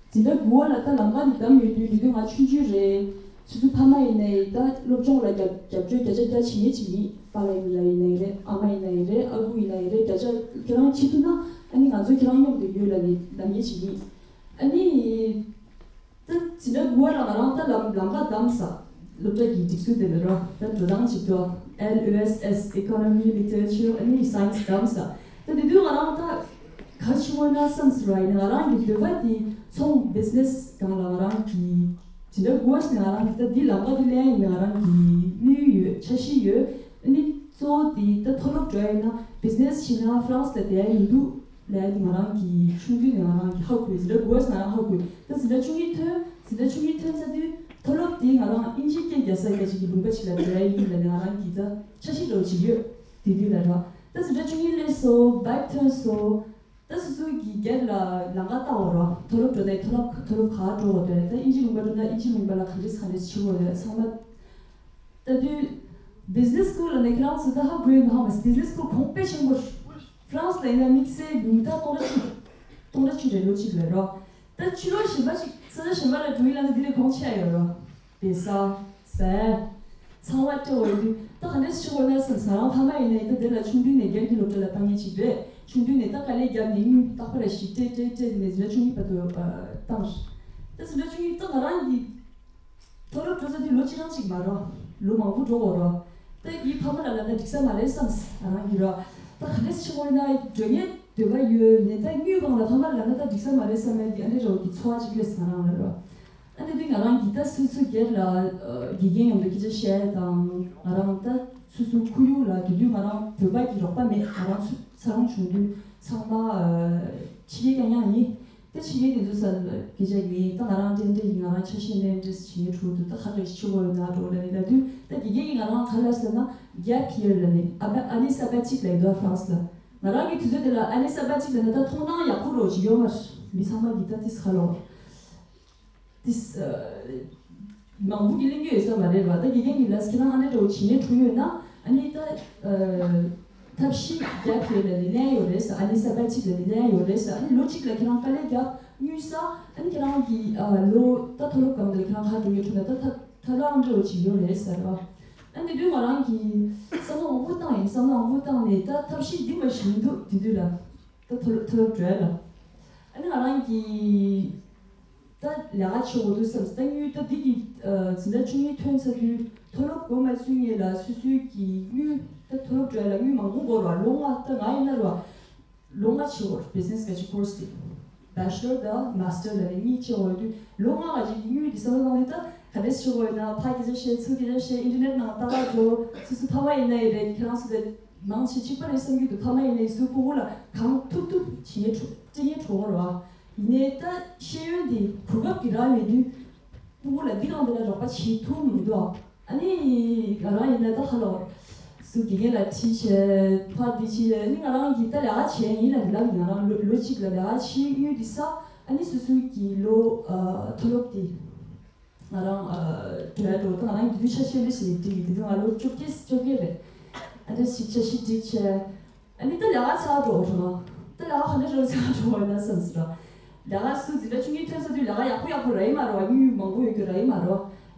འཛིན་གྲྭ་དགུ་པ་ལ་ད་ལམ་ཁ་འདི་བདམས་ཡོད་དུས། དེ་དུས་ང་ཆུང་ཆུང་རེད། སོ་སོའི་ཕ་མ་ཡིན་ནའི་ད་སློབ་སྦྱོང་ལ་རྒྱབ་རྒྱབ་སྐྱོར་བརྒྱ་ཆ་བརྒྱ་བྱེད་མཁན་ཅིག་ཡིན། པཱ་ལགས་ཡིན་ན་ཡིན་ནའི་རེད། ཨ་མ་ཡིན་ན་ཡིན་རེད། ཨ་ཁུ་ཡིན་ན་ཡིན་རེད། བརྒྱ་ཆ་ཁྱེད་རང་བྱེད་ཐུབ་ན་ཨ་ནི་ང་ཚོ་ཁྱེད་རང་མཉམ་དུ་ཡོད་ལབ་ནས་ལབ་མཁན་ཅིག་ཡིན། ཨ་ནི། ད་འཛིན་གྲྭ་དགུ་པ་ལ་ང་རང་ད་ལམ་ལམ་ཁ་བདམས་ས། སློབ་གྲྭ་གི་སྒྲིག་སྲོལ་དེ་ལ་རོ། ད་འགྲོ་སྟངས་ཅིག་འདུག་ཨེལ་ཨོ་ཨེས་ཨེས། Economy, Literature, ཨ་ནི་Science བདམས་ས། ད་དེ་དུས་ང་རང་ད་ག་རེ་བྱེད་དགོས་ན་བསམ་ཟེར་བ་ཡིན་ན། ང་རང་གི་འདོད་པ་དེ་ཚོང་བི་ཛི་ནེ་སི་སྒང་ལ། ང་རང་གི་འཛིན་གྲྭ་དགུ་པ་ནས་ང་རང་གི་ད་འདི་ལམ་ཁ་དེ་ལེན་ཡིན་ན་ང་རང་གི་དམིགས་ཡུལ་ཡོད། འཆར་གཞི་ཡོད། ཨ་ནི་གཙོ་བོ་དེ་ད་མཐོ་སློབ་འགྲོ་ཡ་ཡིན་ན་བི་ཛི་ནེ་སི་བྱེད་ན་ཧྥ་རན་སི་ལ་བསྡད་ཡ་མི་འདུག་ལབ་ཡ་དེ་ང་རང་གི་ཆུང་དུས་ནས་ང་རང་གི་ཧ་གོ་ཡོད། འཛིན་གྲྭ་དགུ་པ་ནས་ང་རང་ཧ་གོ་ཡོད། ད་འཛིན་གྲྭ་བཅུ་གཉིས་ཐོན། འཛིན་གྲྭ་བཅུ་གཉིས་ཐོན་ཚར་དུས་མཐོ་སློབ་དེ་ང་རང་དབྱིན་ཇིའི་སྐད་རྒྱག་ས་སྐད་ཅིག་གི་ལུང་པ་ཅིག་ལ་འགྲོ་ཡ་ཡིན་ལབ་ནས་ང་རང་གི་ད་འཆར་གཞི་འདྲ་བོ་ཅིག་ཡོད། དེ་དུས་ལ་ར། ད་འཛིན་གྲྭ་བཅུ་གཉིས་སླེབས་སོང་། བེག་ཐོན་སོང་། ད་སོ་སོ་གི་སྒེར་ལ་ལམ་ཁ་བལྟ་འོ་ར། མཐོ་སློབ་འགྲོ་ནས་མཐོ་སློབ་མཐོ་སློབ་ག་འགྲོ་འོ་དེ། ད་དབྱིན་ཇི་ལུང་པ་འགྲོ་ན་དབྱིན་ཇི་ལུང་པ་ལ་ག་འདྲས་ག་འདྲས་བྱེད་འོ་དེ་ཚང་མ། ད་དུས་བི་ཛི་ནེ་སི་སི་ཀུལ་ལ་ནས་ཁྱེད་རང་ཚོ་ད་ཧ་གོ་ཡོད་མ་ཧ་མ། བི་ཛི་ནེ་སི་སི་ཀུལ་གོང་དཔེ་ཆེན་པོ། ཧྥ་རན་སི་ལ་ཡིན་ན་དམིགས་བསལ་ཉུང་མཐའ་སྟོང་ཕྲག་བཅུ། སྟོང་ཕྲག་བཅུ་རེད། ལོ་གཅིག་ལ་རོ། ད་ཕྱི་ལོགས་གཞན་པ་ཞིག་ས་ཆ་གཞན་པ་ལ་འགྲོ་ཡིན་ལབ་ན་འདི་ལས་གོང་ཆེ་ཡོད་རོ། བེ་ས། ཟས། ཚང་མ་སྤྲད་འོ་དུས་ད་ག་འདྲས་ཤི་འོ་ན་བསམ། ང་རང་ཕ་མ་ཡིན་ནའི་ད་དེ་ལ་ཆུང་དུས་ནས་སྒེར་གྱི་སློབ་གྲྭ་ལ་བཏང་མཁན་ཅིག་རེད། ཆུང་དུས་ནས་ད་དཀའ་ལས་བརྒྱབ་ནས་དངུལ་རྟག་པར་ཞིག་སྤྲད་སྤྲད་སྤྲད་ནས་འཛིན་གྲྭ་བཅུ་གཉིས་བར་དུ་བཏང་། ད་འཛིན་གྲྭ་བཅུ་གཉིས་ད་ང་རང་གི་མཐོ་སློབ་འགྲོ་ཚར་དུས་ལོ་གཅིག་རང་ཅིག་མ་རོ། ལོ་མང་པོ་འགྲོ་འོ་རོ། ད་ཡི་ཕ་མ་ལ་ལབ་ན་འགྲིག་ས་མ་རེད་བསམ། ང་རང་གི་རོ། ད་ག་འདྲས་ཤི་འོ་ན་འགྲོ་ཡས་འདོད་པ་ཡོད་ནས་ད་དངུལ་སྒང་ལ་ཕ་མ་ལ་ལབ་ན་ད་འགྲིག་ས་མ་རེད་བསམ་ཡ་གི་ཨ་འདྲས་འདྲ་བོ་གི་ཚོར་བ་ཅིག་སླེབས་ང་རང་ལ་རོ། ཨ་ནི་དུས་ང་རང་གིས་ད་སོ་སོ་སྒེར་ལ་ཨ་དགེ་རྒན་མཉམ་དུ་སྐད་ཆ་བཤད་ཡ་དང་། ང་རང་ད་སོ་སོའི་ཁོར་ཡུག་ལ་དེ་དུས་ང་རང་བོད་པ་གི་རོགས་པ་མེད། ང་རང་ཚོ་ཚ་རོང་བྱུང་དུས་ཚང་མ་ཨ་ཕྱི་རྒྱལ་རྐྱང་རྐྱང་ཡིན། ད་ཕྱི་རྒྱལ་དེ་ཚོ་ས་ལ་སྐད་ཆ་གི་ད་ང་རང་འདྲེན་འདྲེན་ཡིན། ང་རང་ཆ་ཤས་འདྲེན་འདྲེན་བྱེད་ཡ་འགྲོ་དུས་ད་ག་རེ་ཤི་བོ་ཡོད་ན་འགྲོ་ལ་ནི་ལབ་དུས་ད་དགེ་རྒན་གྱིས་ང་རང་ག་རེ་ལབ་ཟེར་ན་gap year ལབ་ནས་ཨ་ཨ་ནི་སེ་བ་ཊིག་ལབ་འདུག་ཧྥ་རན་སི་ལ། ང་རང་གི་དུས་ཚོད་དེ་ལ་ཨ་ནི་སེ་བ་ཊིག་ལབ་ན་ད་མཐོང་སྣང་ཡག་པོ་རོ་ཞིག་ཡོད་མ་རེད། མི་ཚང་མ་གི་ད་ཏིས་ཁ་ལོ། ཏིས། མང་པོ་གི་གླེང་རྒྱུ་ཡོད་ས་མ་རེད་བ། ད་དགེ་རྒན་གྱིས་ལབ་ཁྱེད་རང་ཨ་འདྲ་འདྲ་བོ་བྱེད་ཉན་འགྲོ་ཡོད་ན་ཨ་ནི་ད། ཐབས་ཤེས་རྒྱབ་ཡོད་ལ་ནི་ལན་ཡོད་རེད་ས། ཨ་ནི་སེ་བ་ཊིག་ལ་ནི་ལན་ཡོད་རེད་ས། ཨ་ནི་ལོ་གཅིག་ལ་ཁྱེད་རང་དཀའ་ལས་རྒྱབ་དངུལ་ས། ཨ་ནི་ཁྱེད་རང་གི་ལོ་ད་མཐོ་སློབ་སྒང་དེར་ཁྱེད་རང་ག་འགྲོ་ཡོད་འགྲོ་ན་ད་ཐབས་ཐབས་ལམ་འདྲ་བོ་ཅིག་ཡོད་རེད་ཟེར་བ། ཨ་ནི་དུས་ང་རང་གིས་བསམ་བློ་མང་པོ་བཏང་ཡིན། བསམ་བློ་མང་པོ་བཏང་ནས་ད་ཐབས་ཤེས་འདི་མ་ཞིག་མི་འདུག་དེ་དུས་ལ་ད་མཐོ་སློབ་མཐོ་སློབ་འགྲོ་ཡ་ལ། ཨ་ནི་ང་རང་གིས། ད་ལས་ཀ་བྱེད་དགོས་འདུག་བསམ། ད་དངུལ་ད་འདི་གི་འཛིན་གྲྭ་བཅུ་གཉིས་ཐོན་ཚར་དུས་མཐོ་སློབ་འགོ་མ་ཚུགས་སྔོན་ལ་སོ་སོའི་གི་དངུལ། ད་མཐོ་སློབ་འགྲོ་ཡ་ལ་དངུལ་མང་པོ་འགོར་བ། ལོ་ལྔ། ད་ང་ཡིན་ན་ར་ལོ་ལྔ་བྱེད་དགོས། བི་ཛི་ནེ་སི་ག་ཅིག་ཀོར་སི་དེ་བེ་ཆི་ལར་དང་མ་སི་ཊར་ལབ་ནས་གཉིས་བྱེད་དགོས་དུས་ལོ་ལྔ་ག་ཅིག་གི་དངུལ་འདི་བསམ་བློ་བཏང་དུས། ད་ག་འདྲས་བྱེད་དགོས་ཡིན་ན། ཕ་སྐད་ཆ་བཤད། ཚུར་སྐད་ཆ་བཤད། ཨིན་ཊར་ནེཊ་ནང་ལྟ་ག་འགྲོ། སོ་སོ་ཕ་མ་ཡིན་ན་ཡི་རེད། ཁྱེད་རང་ཚོ་དེ་མང་ཆེ་གཅིག་པ་རེད་བསམ་གྱི་འདུག་ཕ་མ་ཡིན་ན་ཡི་སུ་ཕྲུ་གུ་ལ་གང་ཐུབ་ཐུབ་བྱེད་ཉེ་འགྲོ་སྤྲད་ཉེ་འགྲོ་གི་རེད་བ། ཡིན་ནའི་ད་ཤེས་ཡོན་འདི་གོ་སྐབས་ཀྱི་རག་མེད་དུས་ཕྲུ་གུ་ལ་འདི་གང་འདི་ལ་རོགས་པ་བྱེད་ཐུབ་མི་འདུག་ཨ་ནི་ང་རང་ཡིན་ན་ད་ཧ་ལོ་སུ་དགེ་རྒན་ལ་ཁྲིད་བྱས། ཕར་འདི་བྱས། ཨ་ནི་ང་རང་གིས་ད་ལས་ཀ་བྱས་ཡིན་ལབ་ལབ། ང་རང་ལོ་ལོ་གཅིག་ལ་ལས་ཀ་བྱེད། དངུལ་འདི་བསགས། ཨ་ནི་སོ་སོའི་གི་ལོ་ཨ་མཐོ་སློབ་དེ་ང་རང་ཨ་འགྲོ་ཡ་འགྲོ། ད་ང་རང་གི་དུས་ཆ་ཤས་ལས་ཤིག་འགྲིག་དེ་དུས་ང་ལོ་བཅོ་བརྒྱད་བཅོ་བརྒྱད་རེད། ཨ་ནི་ཞིག་ཆ་ཤས་འགྲིག་བྱས། ཨ་ནི་ད་ལས་ཀ་ཚར་འགྲོ་འགྲོ། ད་ལས་ཀ་ག་འདྲ་རེད་ཚར་འགྲོ་བ་ན་བསམ་སོང་ར། ལས་ཀ་སུ་འཛིན་གྲྭ་བཅུ་གཉིས་ཐོན་ཚར་དུས་ལས་ཀ་ཡག་པོ་ཡག་པོ་རག་གི་མ་རེད་བ། དངུལ་མང་པོ་ཡོད་རྒྱུ་རག་གི་མ་རེད་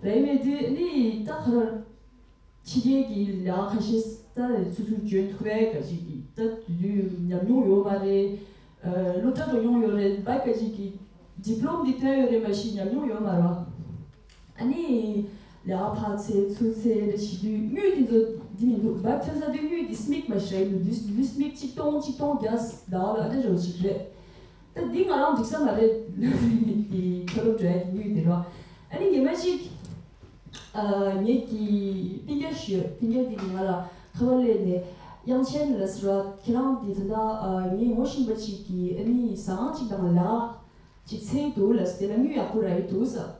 བ། རག་གི་མེད་དུས་ཨ་ནི་ད་ག་རེ། ཕྱི་རྒྱལ་གྱི་ལས་ཀ་ཁ་ཤས་ད་སོ་སོའི་འཇོན་ཐུབ་པའི་ག་ཅིག་གི་ད་དུས་དུས་ཉམས་མྱོང་ཡོད་མ་རེད། ཨ་སློབ་གྲྭ་འགྲོ་མྱོང་ཡོད་རེད་པ། ག་ཅིག་གི་ཌི་པི་ལོ་མ་འདི་ཐོན་ཡོད་རེད་མ་གཞི་ཉམས་མྱོང་ཡོད་མ་རེད་བ། ཨ་ནི་ལས་ཀ་ཕར་འཚོལ་ཚུར་འཚོལ་རེ་བྱེད་དུས་དངུལ་འདི་ཚོ་འདི་མི་འདུག་བ། ཐོན་ས་དུས་དངུལ་འདི་སྨིག་མ་ཞིག་རེད་འདུག་འདི་འདི་སྨིག་གཅིག་སྟོང་གཅིག་སྟོང་བརྒྱ་ཟླ་བ་ལ་ཨ་འདྲ་རེ་བ་ཞིག་རེད། ད་འདི་ང་རང་འགྲིག་ས་མ་རེད། དེ་མཐོ་སློབ་འགྲོ་ཡ་གི་དངུལ་དེ་རེད་བ། ཨ་ནི་ཉི་མ་གཅིག་ཨ་ངེད་ཀྱི་སྤུན་ཀྱག་ཞིག་ཡོད། སྤུན་ཀྱག་དེ་གིས་ང་ལ་ཁ་པར་སླེབས་ནས་དབྱངས་ཅན་ལགས་ཟེར་བ། ཁྱེད་རང་དེ་ད་ལྟ་ཨ་ངས་ངོ་ཤེས་པ་ཅིག་གིས་ཨ་ནི་ཟ་ཁང་ཅིག་དང་ལས་ཀ་ཅིག་འཚོལ་འདུག་ལབ་ཟེར། དེ་ལ་དངུལ་ཡག་པོ་རག་གི་འདུག་ཟེར།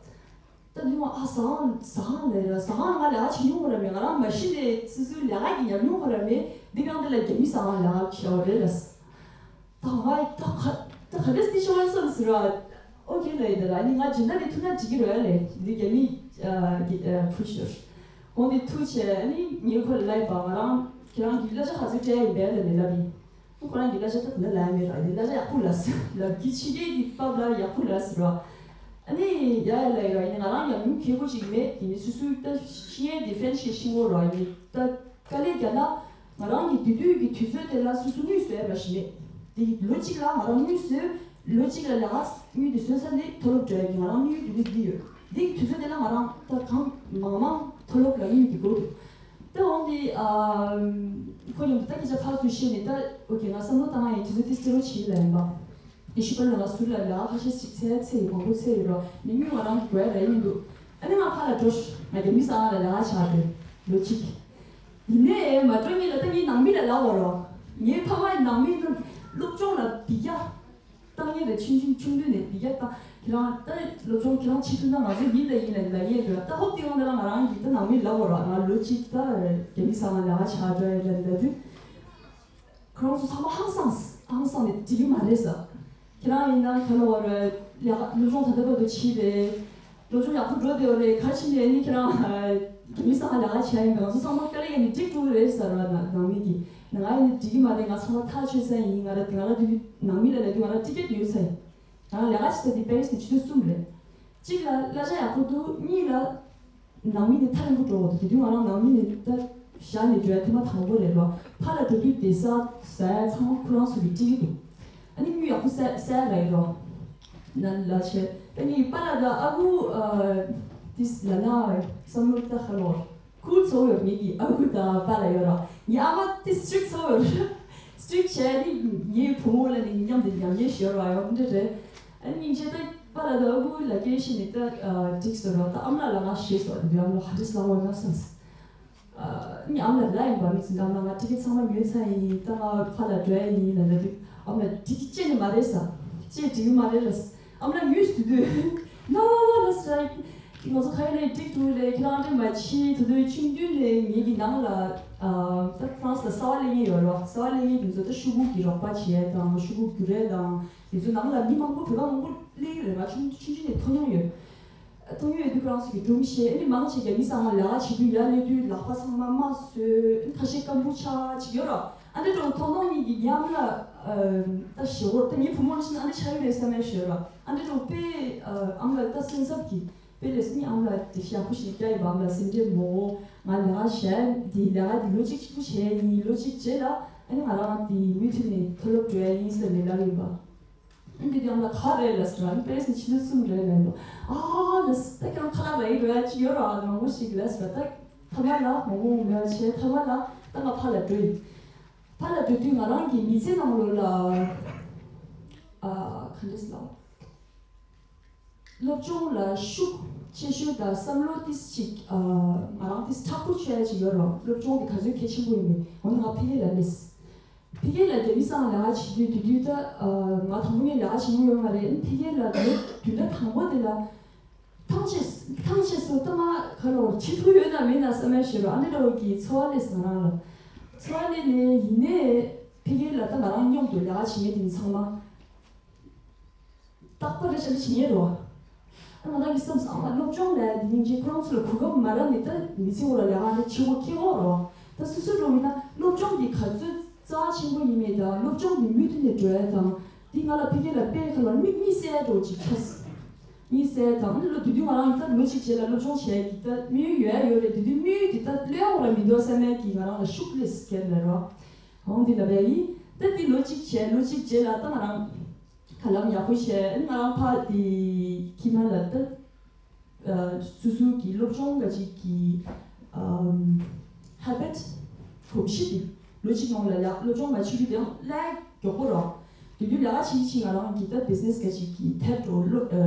ད་དེ་ནས་ཨ་ཟ་ཁང་ཟ་ཁང་ལས་ར་ཟ་ཁང་ལ་ང་ལས་ཀ་བྱེད་མྱོང་ཁོ་ར་མེད། ང་རང་མ་གཞི་ནས་སོ་སོའི་ལས་ཀ་གི་ཉམས་མྱོང་ཁོ་ར་མེད། འདི་གང་འདི་ལ་རྒྱ་མི་ཟ་ཁང་ལས་ཀ་བྱས་པ་རེད་ལབ་ཟེར། ད་ང་ད་ག་ད་ག་རེ་སྟེ་ཤོར་སོང་ཟེར་བ། ཨོ་ཁེ་ལབ་ཡིན། ད་ལ་ཨ་ནི་ང་སྦྱིན་བདག་དེ་ཐུག་ན་འགྲིག་གི་རེད་ལབ། འདི་རྒྱ་མི་ཨ་གི་ཨ་ཕུ་ཤོར་འོང་། དེ་ཐུག་བྱས་ཨ་ནི་ངས་ཁོ་ལ་ལབ་པ། ང་རང་ཁྱེད་རང་གི་གླ་ཆ་ག་ཚོད་སྤྲད་ཡིན་པས་ལབ་ནས་ལབ་ཡིན། ཁོ་རང་གི་གླ་ཆ་ད་དེ་འདྲ་ལབ་ཡ་མེད་ར། འདི་གླ་ཆ་ཡག་པོ་ལབ་ཟེར་ལབ་ཀྱི། ཕྱི་རྒྱལ་གྱི་པབ་ལ་ཡག་པོ་ལབ་ཟེར་བ། ཨ་ནི་ཡ་ཡ་ལབ་ཡ་ར། ཡིན་ནའི་ང་རང་ཉམས་མྱོང་གལ་པོ་ཅིག་མེད། ཡིན་ནའི་སོ་སོའི་ད་ཤེས་ཡོན་དེ་ཧྥེན་ཤེས་ཤེས་འོ་ར། ཡིན་ནའི་ད་དཀའ་ལས་རྒྱག་ན་ང་རང་གི་དེ་དུས་ཀྱི་དུས་ཚོད་དེ་ལ་སོ་སོ་དངུལ་བཟོ་ཡ་མ་ཞིག་མེད། དེ་ལོ་གཅིག་ལ་ང་རང་དངུལ་བཟོས། ལོ་གཅིག་ལ་ལས་ཀ་དངུལ་དེ་བཟོས་ཚར་ནས་མཐོ་སློབ་འགྲོ་ཡ་གི་ང་རང་དངུལ་དེ་དུས་འདི་ཡོད། འདི་གི་དུས་ཚོད་དེ་ལ་ང་རང་ད་གང་མང་མང་མཐོ་སློབ་ལ་དངུལ་དེ་དགོས་འདུག་ད་འོང་དེ་ཨ་ཁོ་མཉམ་དུ་ད་སྐད་ཆ་ཕར་ཚུར་བཤད་ནས། ད་ཨོ་ཁེ་ང་བསམ་བློ་བཏང་ཡ་ཡིན། དུས་ཚོད་དེ་སྤྲད་རོགས་བྱེད་ལབ་ཡིན་པ། ཡེ་ཤུ་པ་ལ་ང་ཟུར་ལ་ལས་ཀ་ཁ་ཤས་ཤིག་འཚོལ་འཚོལ་ཡོད། མང་པོ་འཚོལ་ཡོད་ར། ནི་དངུལ་ང་རང་གི་དགོས་ཡ་ར་ཡིན་འདུག་ཨ་ནི་ང་ཕར་ལ་འགྲོ་ཤག་ང་རྒྱ་མི་ཟ་ཁང་ལ་ལས་ཀ་བྱ་དགོས། ལོ་གཅིག་ཡིན་ནའི་མ་འགྲོ་སྔོན་ལ་ད་ངའི་ནང་མི་ལ་ལབ་པ་ར། ངའི་ཕ་མ་ནང་མི་ནི་སློབ་སྦྱོང་ལ་འབུད་རྒྱག་བཏང་ཡས་རེད། ཆུང་ཆུང་ཆུང་དུས་ནས་འབུད་རྒྱག་བཏང་། ཁྱེད་རང་ད་སློབ་སྦྱོང་ཁྱེད་རང་བྱེད་ཐུབ་ན་ང་ཚོ་ཡིན་ད་ཡིན་ལབ་ལབ་ཡས་རེད། ད་ཧོབ་སྟེ་ཡོང་ད་ལ་ང་རང་གིས་ད་ནང་མི་ལབ་པ་ར། ང་ལོ་གཅིག་ད་རྒྱ་མི་ཟ་ཁང་ལས་ཀ་བྱ་འགྲོ་ཡས་རེད་ལབ་དུས། ཁོ་རང་ཚོ་ཚང་མ་ཧང་སངས་ཧང་སངས་ནས་འགྲིག་གི་མ་རེད་ཟེར། ཁྱེད་རང་ཡིན་ན་ག་ལ་བ་རེད། ལས་ཀ་སློབ་སྦྱོང་ད་ལྟ་བར་དུ་བྱས་པས། སློབ་སྦྱོང་ཡག་པོ་འགྲོ་བསྡད་ཡོད་རེད། ག་རེ་བྱས་ནས་ནི་ཁྱེད་རང་རྒྱ་མི་ཟ་ཁང་ལས་ཀ་བྱས་ཡིན་པས། ང་ཚོ་ཚང་མ་དཀའ་ལས་ཡིན་ནི་འགྲིག་འགྲོ་གི་རེད་ཟེར་བ། ན་ནང་མི་གིས་ང་ཡིན་ནི་འགྲིག་གི་མ་རེད། ང་ཚང་མ་ཐག་ཆོད་ས་ཡིན། ང་ར་ང་ར་དུས་ནང་མི་ལ་ལབ་དུས་ང་ར་ཊི་ཀེ་ཊི་ཉོས་ཚར་ཡིན། ང་རང་ལས་ཀ་བྱེད་ས་དེ་པེ་རི་སི་ནས་ཆུ་ཚོད་གསུམ་རེད། གཅིག་ལ་གླ་ཆ་ཡག་པོ་འདུག་གཉིས་ལ་ནང་མི་ནི་ཐག་རིང་པོ་འགྲོ་འོ། དེ་དུས་ང་རང་ནང་མི་ནི་ད་བཞག་ནས་འགྲོ་ཡ་ཐེངས་མ་དང་པོ་རེད་ལོ། ཕར་ལ་འགྲོ་དུས་བསྡད་ས་ཟ་ཡ་ཚང་མ་ཁོ་རང་ཚོ་གིས་སྤྲད་ཀྱི་འདུག་ཨ་ནི་དངུལ་ཡག་པོ་བསགས་བསགས་ཡ་རག་ཡོད་རོ། ན་ལ་ཆེ་ད་ངའི་པཱ་ལགས་དང་ཨ་ཁུ་ཨ་དིས་ལ་ན་བསམ་བློ་ད་ཧ་ལོ། ཁུལ་ཚོ་ཡོད། ངེད་ཀྱི་ཨ་ཁུ་དང་པཱ་ལགས་ཡོད་ར། ངའི་ཨ་མ་དེ་སི་ཊིག་ཚོ་ཡོད་ར། སི་ཊིག་བྱས་ནི་ངའི་བུ་མོ་ལ་ནི་མཉམ་དུ་ཉམས་ཉེས་ཤོར་བ་ཡོད་འདྲ་རེད། ཨ་ནི་སྙིང་རྗེ་ད་པཱ་ལགས་དང་ཨ་ཁུ་ལ་སྐད་བཤད་ནི་ད་འགྲིག་སོང་ར། ད་ཨ་མ་ལགས་ལ་ང་ཞེད་སོང་། ཨ་ནི་ཨ་མ་ལགས་ཧ་ཏིས་ལ་འོ་ན་སོང་། ཨ་ནི་ཨ་མ་ལགས་ལ་ཡིན་པ་མི་ཚོ་འདམ་ལ་ང་ཊི་ཀེ་ཊི་ཚང་མ་ཉོས་ཚར་ཡིན། ད་ང་ཕར་ལ་འགྲོ་ཡ་ཡིན་ལ་ལ་དུས་ཨ་མ་ལགས་འགྲིག་གི་ཅི་ནི་མ་རེད་ས། ཅི་འགྲིག་གི་མ་རེད་ལ། ཨ་མ་ལགས་ངུས་སུ་དུས་ན་ལ་ལ་ལ་ས། ང་ཚོ་ཁ་ཡ་ནས་འགྲིག་འདུག་རེད། ཁྱེད་རང་འདྲ་མ་བྱེད། ད་དུང་ཆུང་དུས་ནས་ངེད་ཀྱི་ནང་ལ་ཨ་ད་ཧྥ་རན་སི་ལ་གསར་པ་སླེབས་མཁན་ཡོད་རེད་བ། གསར་པ་སླེབས་མཁན་དེ་ཚོ་ད་ཤོག་གུ་གི་རོགས་པ་བྱེད་དང་ཤོག་གུ་བསྒྱུར་ཡས་དང་དེ་ཚོ་ནང་ལ་མི་མང་པོ་བོད་པ་མང་པོ་སླེབས་ཀྱི་རེད། ང་ཆུང་ཆུང་ཆུང་ནས་མཐོང་མྱོང་ཡོད། མཐོང་མྱོང་ཡོད་དུས་ཁོ་རང་ཚོ་གི་སྒྲུང་བཤད། ཨ་ནི་མང་ཆེ་རྒྱ་མི་ཚང་མ་ལས་ཀ་བྱེད་དུས་ཡར་སླེབས་དུས་ལག་པ་ཚང་མ་རྨ་བཟོས། ཨ་ནི་ཁ་ཤས་ཀམ་བུ་ཆ་ཅིག་ཡོད་ར། ཨ་འདྲ་འགྲོ་མཐོང་མཐོང་གཉིས་ཀྱི་ཉམས་ལ་ཨ་ད་ཞེ་བོར་ད་ངའི་བུ་མོ་ནི་ཨ་འདྲ་ཆགས་ཡོད་རེད་བསམ་ཡ་ཞེ་ར། ཨ་འདྲ་འགྲོ་དཔེ་ཨ་ཨ་མ་ལགས་ད་སེམས་འཚབ་ཀྱི་དཔེ་ལས་སི་ནི་ཨ་མ་ལགས་དེ་ཞག་པོ་ཞིག་སྐྱ་ཡི་བམ་ལ་སེམས་ཁྲལ་མོ། ང་ལས་ཀ་བྱས་འདི་ལས་ཀ་འདི་ལོ་གཅིག་གཅིག་པུ་བྱས་ཡིན། ལོ་གཅིག་རྗེས་ལ་ཨ་ནི་ང་རང་འདི་མུ་མཐུད་ནས་མཐོ་སློབ་འགྲོ་ཡ་ཡིན་ཟེར་ནས་ལབ་ཡིན་པ། འདི་དེ་ཡང་ལ་ག་རེད་ལ་ཟེར་ར། པེ་རི་སི་ནས་ཆུ་ཚོད་གསུམ་རེད་ལ་ཡིན་ནོ། ཨ་ལ་ཟེར། ད་ཁྱོད་ཁ་ལག་ར་ཡིན་ར་ཅི་ཡོད་ར། ཨ་མང་པོ་ཞིག་ལ་ཟེར། ད་ཐ་མ་ལ་མང་པོ་མེད་བྱས། ཐ་མ་ལ་ད་ང་ཕར་ལ་འགྲོ་ཡིན། ཕར་ལ་འགྲོ་དུས་ང་རང་གི་མི་ཚེ་ནང་ལོགས་ལ་ཨ་ག་འདྲས་ལ། སློབ་སྦྱོང་ལ་ཤུགས་ཆེ་ཤོས་དང་བསམ་བློ་ཏིས་ཅིག་ཨ་ང་རང་ཏིས་མཁྲེགས་པོ་ཆོད་ཡ་ཅིག་ཡོད་རོགས། སློབ་སྦྱོང་དེ་ག་ཚོད་གལ་ཆེན་པོ་ཡིན་མིན། འོ་ན་ང་ཕ་གི་ལ་སླེབས། ཕ་གི་ལ་རྒྱ་མི་ཚང་ལས་ཀ་བྱེད་དུས་དེ་དུས་ད་ཨ་ང་དང་པོ་ནས་ལས་ཀ་བྱེད་མྱོང་ཡོད་མ་རེད། ཕ་གི་ལ་ལོ་བདུན་ཕྲག་དང་པོ་དེ་ལ་ཐང་ཆད་ཐང་ཆད་སོང་། ད་ང་ག་ལོར་བྱེད་ཐུབ་ཡོད་ན་མེད་ན་བསམ་ཡ་ཞིག་རོགས། ཨ་འདྲ་འདྲ་བོ་གི་ཚོར་བ་སླེབས་སོང་ང་རང་ལ། ཚོར་བ་སླེབས་ནས་ཡིན་ནའི་ཕ་གི་ལ་ད་ང་རང་མཉམ་དུ་ལས་ཀ་བྱེད་མཁན་དེ་ཚང་མ། རྟག་པར་རེ་ཞིག་ལ་བྱེད་ཉེན་རེད་བ། ང་རང་གི་བསམ་སོང་། ཨ་མ་སློབ་སྦྱོང་ལ་དེ་ཡིན་གྱི་ཁོ་རང་ཚོ་ལ་གོ་སྐབས་མ་རག་ནས་ད་མི་ཚེ་འོག་ལ་ལས་ཀ་འདི་བྱེད་དགོས་ཁེལ་འོག་རེད་བ། ད་སོ་སོ་འགྲོ་མི་ད་སློབ་སྦྱོང་འདི་ག་ཚོད་རྩ་ཆེན་པོ་ཡིན་མེད་དང་། སློབ་སྦྱོང་འདི་མུ་མཐུད་ནས་འགྲོ་ཡ་དང་། འདི་ང་ལ་ཕ་གི་ལ་དཔེ་ཁ་ལ་མིག་གཉིས་གསལ་འགྲོ་ཅིག་ཆགས། གཉིས་གསལ་དང་ཨ་ནི་ལོ་དེ་དུས་ང་རང་ད་ལོ་གཅིག་རྗེས་ལ་སློབ་སྦྱོང་བྱས་ཀྱི་ད་དམིགས་ཡུལ་ཡོད་ཡ་ཡོད་རེད། དེ་དུས་དམིགས་ཡུལ་འདི་ད་ལོས་འོག་ལ་མི་འདུག་བསམ་ཡ་གི་ང་རང་ལ་ཤུགས་སླེབས་སྐྱེལ་ལ་རོ། འོང་འདི་ལ་བས་ཡིན། ད་འདི་ལོ་གཅིག་བྱས། ལོ་གཅིག་རྗེས་ལ་ད་ང་རང་། ཧ་ལམ་ཡག་པོ་བྱས། ཨ་ནི་ང་རང་ཕར་དེ་ཁྱིམ་ལ་ད་སོ་སོ་གི་སློབ་སྦྱོང་ག་ཅིག་གི་ཧེ་བེད་གོམས་གཤིས་དེ་ལོ་གཅིག་ནང་ལ་ཡག་སློབ་སྦྱོང་མ་བྱེད་རྒྱུ་དེ་ཡང་ལས་མགྱོགས་པོ་རོ། དེ་དུས་ལས་ཀ་བྱེད་ཀྱི་ང་རང་གི་ད་བི་ཛི་ནེ་སི་ག་ཅིག་གི་ཐད་འགྲོ་ལོ་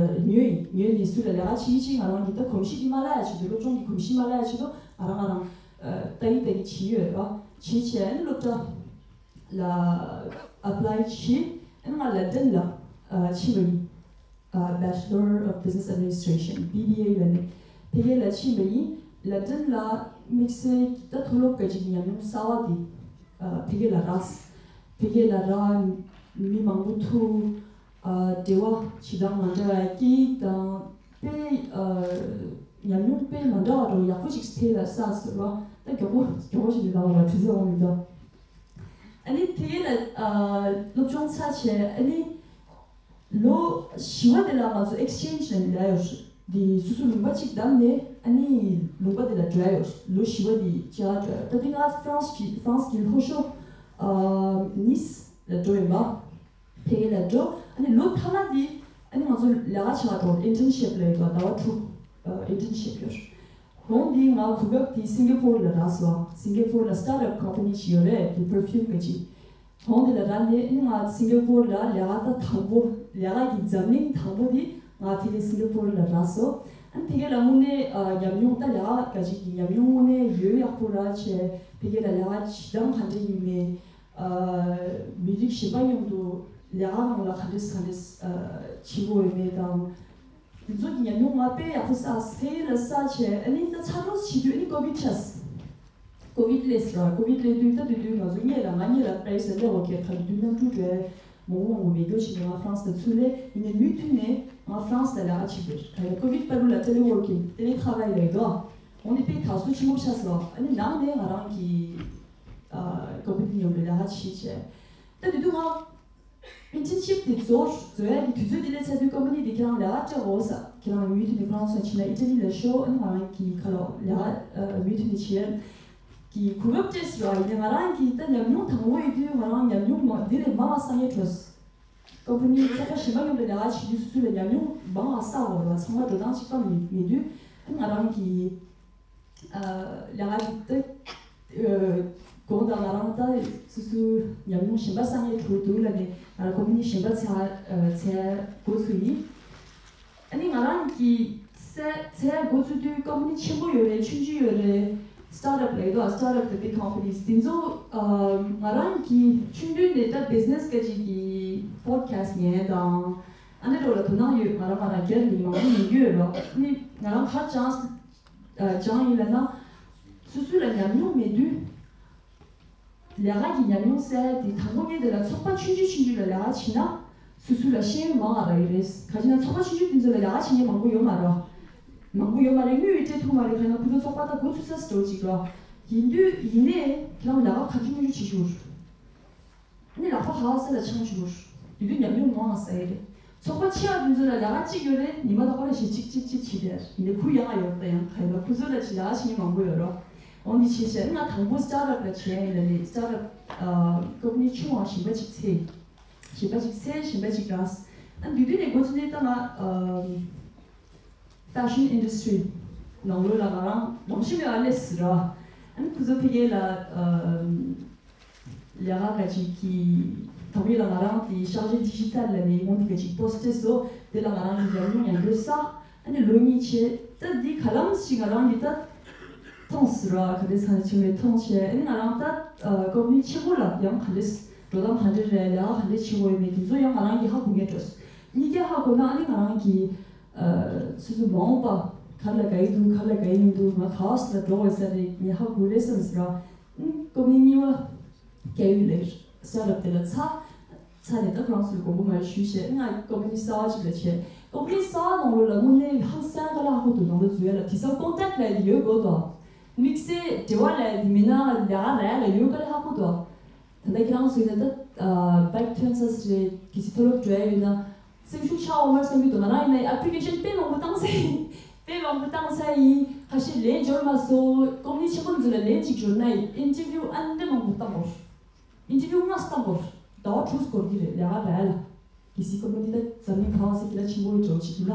ཉོས་ཡིན། ཉོས་ནས་སུ་ལ་ལས་ཀ་བྱེད་ཀྱི་ང་རང་གི་ད་གོམས་གཤིས་དེ་མ་བརླག་ཡ་ཆེད་དུ། སློབ་སྦྱོང་གི་གོམས་གཤིས་མ་བརླག་ཡ་ཆེད་དུ་ང་རང་ང་རང་ལྟ་ཡི་ལྟ་ཡི་བྱེད་ཡོད་རོ། བྱེད་བྱས་ཨ་ནི་སློབ་གྲྭ་ལ་ཨེབ་ལའི་བྱས། ཨ་ནི་ང་ལན་ཌན་ལ་ཕྱིན་པ་ཡིན། Bachelor of Business Administration B B A ལ་ནི་ཕ་གི་ལ་ཕྱིན་པ་ཡིན། ལན་ཌན་ལ་དམིགས་བསལ་གྱི་ད་མཐོ་སློབ་ག་ཅིག་ཉམས་མྱོང་གསར་བ་དེ་ཕ་གི་ལ་རག་ཕ་གི་ལ་རག་མི་མང་པོ་ཐུག་འབྲེལ་བ་བྱེད་སྟངས་མ་འདྲ་བ། སྐད་ཡིག་དང་དཔེ་ཉམས་མྱོང་དཔེ་མ་འདྲ་བ་འགྲོ་ཡག་པོ་ཞིག་ཕ་གི་ལ་བསགས་སོང་ར། ད་མགྱོགས་པོ་མགྱོགས་པོ་ཞིག་འདི་ལ་བ་དུས་ཚོད་འོང་མི་འདུག་ཨ་ནི་ཕ་གི་ལ་སློབ་སྦྱོང་ཚར་བྱས་ཨ་ནི་ལོ་བཞི་བ་དེ་ལ་ང་ཚོ་ཨེག་སི་ཅེན་ཇི་ལ་ལས་ཡོད། འདི་སོ་སོ་ལུང་པ་གཅིག་བདམས་ནས་ཨ་ནི་ལུང་པ་དེ་ལ་འགྲོ་ཡ་ཡོད། ལོ་བཞི་བ་དེ་བཅར་འགྲོ་ཡ། ད་འདི་ང་ཧྥ་རན་སི་གི་ཧྥ་རན་སི་གི་ལྷོ་ཕྱོགས་ནིས་ལ་འགྲོ་ཡིན་པ། ཕ་གི་ལ་འགྲོ། ཨ་ནི་ལོ་མཐའ་མ་དེ་ཨ་ནི་ང་ཚོ་ལས་ཀ་བྱེད་ག་འགྲོ། ཨིན་ཊརན་ཤིབ་ལ་ཡོད་པ་ཟླ་བ་དྲུག་ཨིན་ཊརན་ཤིབ་ཡོད། གོང་དེ་ང་གོ་སྐབས་དེ་སིང་ག་པོར་ལ་རག་སོང་། སིང་ག་པོར་ལ་སི་ཊར་ཊབ་ཀམ་པ་ནི་ཞིག་ཡོད་རེད། དེ་པར་ཕིའུམ་ག་ཅིག་གོང་དེ་ལ་རག་ནས་ཨ་ནི་ང་སིང་ག་པོར་ལ་ལས་ཀ་ད་དང་པོ་ལས་ཀ་གི་འཛམ་གླིང་དང་པོ་དེ་ང་ཕ་གི་སིང་ག་པོར་ལ་རག་སོང་། ཨ་ནི་ཕ་གི་ལ་དངོས་གནས་ཉམས་མྱོང་ད་ལས་ཀ་ག་ཅིག་གི་ཉམས་མྱོང་དངོས་གནས་ཡོད་ཡག་པོ་རག་བྱས། ཕ་གི་ལ་ལས་ཀ་བྱེད་སྟངས་ག་འདྲ་ཡིན་མིན། མི་རིགས་གཞན་པ་མཉམ་དུ་ལས་ཀ་སྒང་ལ་ག་འདྲས་ག་འདྲས་བྱེད་དགོས་ཡོད་མེད་དང་། དེ་ཚོ་གི་ཉམས་མྱོང་ང་དཔེ་ཡག་པོ་བསགས། ཕ་གི་ལ་བསགས་བྱས་ཨ་ནི་ད་ཚ་གྲོགས་བྱེད་དུས་ཨ་ནི་ཀོ་བིད་ཆགས། ཀོ་བིད་སླེབས་ར། ཀོ་བིད་སླེབས་དུས་ད་དེ་དུས་ང་ཚོ་གཉིས་ལ་ང་གཉིས་ལ་པེ་རི་སི་ལ་སླེབས་འོ་ཁེ་ད་དེ་དུས་གནམ་གྲུ་འགྲོ་མང་པོ་མང་པོ་མེད་རྒྱུ་བྱས་ནས་ང་ཧྥ་རན་སི་ལ་ཚུར་སླེབས། ཡིན་ནའི་མུ་མཐུད་ནས་ང་ཧྥ་རན་སི་ལ་ལས་ཀ་བྱེད་དགོས། ག་ཡ་ཀོ་བིད་བར་དུ་ལ་ཊེ་ལི་ཝོར་ཀིང་ཊེ་ལི་ཐ་ཝེལ་ལ་ཡོད་དོ། འོ་ནི་དཔེ་དར་སྲོལ་ཆེན་པོ་ཆགས་སོང་། ཨ་ནི་ནང་ནས་ང་རང་གི་ཀོ་བིད་མཉམ་དུ་ལས་ཀ་བྱེད་བྱས། ད་དེ་དུས་ང་ཨིན་ཊརན་ཤིབ་དེ་རྫོགས་རྫོགས་ཡ་གི་དུས་ཚོད་དེ་སླེབས་ཚར་དུས་ཀམ་པ་ནི་དེ་ཁྱེད་རང་ལས་ཀ་སྤྲད་དགོས་ས། ཁྱེད་རང་མུ་མཐུད་ནས་ཁོ་རང་ཚོ་ཕྱིན་ན་ཨི་ཊ་ལི་ལ་ཤོག་ཨ་ནི་ང་རང་གི་ཁ་ལོ་ལས་ཀ་མུ་མཐུད་ནས་བྱེད་ཡ་གི་གོ་སྐབས་སྤྲད་སོང་། ཡིན་ནའི་ང་རང་གི་ད་ཉམས་མྱོང་དང་པོ་ཡིན་དུས་ང་རང་ཉམས་མྱོང་མ་འདི་ལས་མང་བ་བསགས་ཡས་འགྲོ། ཀམ་པ་ནི་ཚོགས་པ་གཞན་པ་མཉམ་དུ་ལས་ཀ་བྱེད་དུས་སོ་སོ་ལ་ཉམས་མྱོང་མང་བ་བསགས་དགོས་རེད་བ། ཚང་མ་འགྲོ་སྟངས་གཅིག་པ་མེད་མེད་དུས་ཨ་ནི་ང་རང་གི་ལས་ཀ་དེ་ད་གོང་དང་ང་རང་ད་སོ་སོའི་ཉམས་མྱོང་གཞན་པ་བསགས་ཡས་འགྲོ་འདུག་ལབ་ནས་ང་རང་ཀམ་པ་ནི་གཞན་པ་འཚོལ་འཚོལ་འགོ་ཚུགས་ཡིན། ཨ་ནི་ང་རང་གི་འཚོལ་འཚོལ་འགོ་ཚུགས་དུས་ཀམ་པ་ནི་ཆེན་པོ་ཡོད་རེད། ཆུང་ཆུང་ཡོད་རེད། སི་ཊར་ཊབ་ལབ་ཡོད་དོ། སི་ཊར་ཊབ་དང་བིག་ཀམ་པ་ནིས་དེ་ཚོ་ང་རང་གི་ཆུང་དུས་ནས་ད་བི་ཛི་ནེ་སི་སྐད་ཆ་གི་པོ་ཌི་ཁ་སི་ཊི་ཉན་དང་ཨ་འདྲ་འགྲོ་ལ་དོ་སྣང་ཡོད། ང་རང་ང་རང་སྒེར་ནས་མང་པོ་ཉན་རྒྱུ་ཡོད་རོགས། ཨ་ནི་ང་རང་གར་ཅང་ཨ་སྦྱངས་ཡིན་ལབ་ན། སོ་སོ་ལ་ཉམས་མྱོང་མེད་དུས། ལས་ཀ་གི་ཉམས་མྱོང་ཟེར་ཡ་དེ་དང་པོ་ངས་དེ་ལ་ཚོགས་པ་ཆུང་ཆུང་ཆུང་ཆུང་ལ་ལས་ཀ་བྱེད་ན། སོ་སོ་ལ་ཤེས་ཡོན་མང་བ་རག་གི་རེད། ག་ཅི་ན་ཚོགས་པ་ཆུང་ཆུང་དེ་ཚོ་ལ་ལས་ཀ་བྱེད་མཁན་མང་པོ་ཡོད་མ་རེད། མང་པོ་ཡོད་མ་རེད། དངུལ་ཡང་སྤྲད་ཐུབ་མ་རེད། ག་ན་ཁོ་ཚོ་ཚོགས་པ་ད་འགོ་ཚུགས་ས་སི་འགྲོ་ཅིག་རོ། ཡིན་དུས་ཡིན་ནའི་ཁྱེད་རང་ལས་ཀ་ག་ཚོད་ཉུང་ཉུང་བྱེད་ཤོག་ཨ་ནི་ལག་པ་ག་བ་ས་ལ་འཆང་ཞུ། དེ་དུས་ཉམས་མྱོང་མང་བ་ཟ་ཡི་རེད། ཚོགས་པ་ཆེ་བ་དེ་ཚོ་ལ་ལས་ཀ་གཅིག་ཡོད་རེད། ཉི་མ་རྟག་པར་ཞིག་གཅིག་གཅིག་གཅིག་བྱེད་དེ་ཡིན་ནའི་ཁུ་ཡང་ཡོད་ད་ཡང་ག་ཡིན་ན་ཁུ་ཚོ་ལ་ཅིག་ལས་ཀ་བྱེད་མཁན་མང་པོ་ཡོད་རོ། འོ་འདི་བྱེད་བྱས་ང་དང་པོ་སི་ཊར་ཊབ་ལ་བྱས་ཡིན་ལ་ནི་སི་ཊར་ཊབ་ཀམ་པ་ནི་ཆུང་བ་གཞན་པ་གཅིག་འཚོལ། གཞན་པ་གཅིག་འཚོལ་གཞན་པ་གཅིག་རག་ཨ་འདི་དུས་ནས་འགོ་ཚུགས་ནས་ད་ང་ཨམ་fashion industry ནང་ལོགས་ལ་ང་རང་རང་བཞིན་ལ་སླེབས་ཟེར་ར། ཨ་ནི་ཁོ་ཚོ་ཕ་གི་ལ་ཨམ་ལས་ཀ་ག་ཅིག་གི་ཐོག་མེད་ལ་ང་རང་དེ་ཤག་ཤེ་ཌི་ཇི་ཊལ་ལ་ནས་ཡོང་དེ་ག་ཅིག་པོ་སི་ཊར་བཟོ། དེ་ལ་ང་རང་གི་ཉམས་མྱོང་ཡང་འགྲོ་ས། ཨ་ནི་ལོ་གཉིས་བྱས། ད་འདི་ག་ལམ་ཞིག་ང་རང་གི་ད་མཐོང་ཟེར་བ་ག་འདྲས་ཚང་ཆེ་བའི་མཐོང་བྱས། ཨ་ནི་ང་རང་ད་ཀོམ་པ་ནི་ཆེན་པོ་ལ་ཡང་ག་འདྲས་འགྲོ་སྟངས་ག་འདྲས་རེད། ལས་ཀ་ག་འདྲས་བྱེད་དགོས་ཡོད་མེད་དེ་ཚོ་ཡང་ང་རང་གི་ཧ་གོ་ངེས་འགྲོ། གཉིས་ཀ་ཧ་གོ་ན་ཨ་ནི་ང་རང་གི་སོ་སོ་མ་འོངས་པ་ག་ལ་དགའ་ཡི་འདུག་ག་ལ་དགའ་ཡི་མི་འདུག་ང་ག་ས་ལ་འགྲོ་དགོས་ས་རེད་ངས་ཧ་གོ་རེད་བསམ་ཟེར་བ། ཀོམ་པ་ནི་གཉིས་པ་སྐྱ་ཡུལ་ལ་ཡོད། ས་རབ་དེ་ལ་ཚ། ཚ་ནས་ད་ཁོ་རང་ཚོའི་དགོངས་པ་མ་ཞུས་བྱས། ང་ཀོམ་པ་ནི་གསར་པ་ཅིག་ལ་བྱས། ཀོམ་པ་ནི་གསར་པ་ནང་ལོགས་ལ་དངོས་གནས་ཧང་སང་ག་ལ་ཧ་གོ་འདུག་ནང་ལོགས་འཛུལ་ཡ་ལ་དེང་སང་ཀོན་ཊེག་ལབ་ཡ་དེ་ཡོད་དགོས་འདུག་དམིགས་བསལ་འབྲེལ་བ་ལབ་ཡ་དེ་མིན་ན་ལས་ཀ་རག་ཡ་ལ་ཡོད་ག་ལ་ཧ་གོ་འདུག་ད་ལྟ་ཁྱེད་རང་ཚོ་ཡིན་ན་ད་བེག་ཐོན་ས་ཟེར་རེད། གལ་སྲིད་མཐོ་སློབ་འགྲོ་ཡ་ཡོད་ན། སེམས་ཤུགས་ཆག་འོང་མ་བསམ་གྱི་འདུག་ང་རང་ཡིན་ན་ཨེབ་ལི་ཀེ་ཤན་དཔེ་མང་པོ་བཏང་ཚར་ཡིན། དཔེ་མང་པོ་བཏང་ཚར་ཡིན། ཁ་ཤས་ལན་འབྱོར་མ་སོང་། ཀོམ་པ་ནི་ཆེན་པོ་ཚོ་ལ་ལན་གཅིག་འབྱོར་ན་ཡིན། ཨིན་ཊར་བིའུ་ཨ་འདྲ་མང་པོ་བཏང་དགོས། ཨིན་ཊར་བིའུ་ལྔ་བཏང་དགོས། ཟླ་བ་དྲུག་འགོར་གྱི་རེད་ལས་ཀ་རག་ལ། གལ་སྲིད་ཀོམ་པ་ནི་ད་འཛམ་གླིང་གང་ས་ཀྱི་ལ་ཆེན་པོ་འགྲོ་བྱེད་ཀྱི་ན།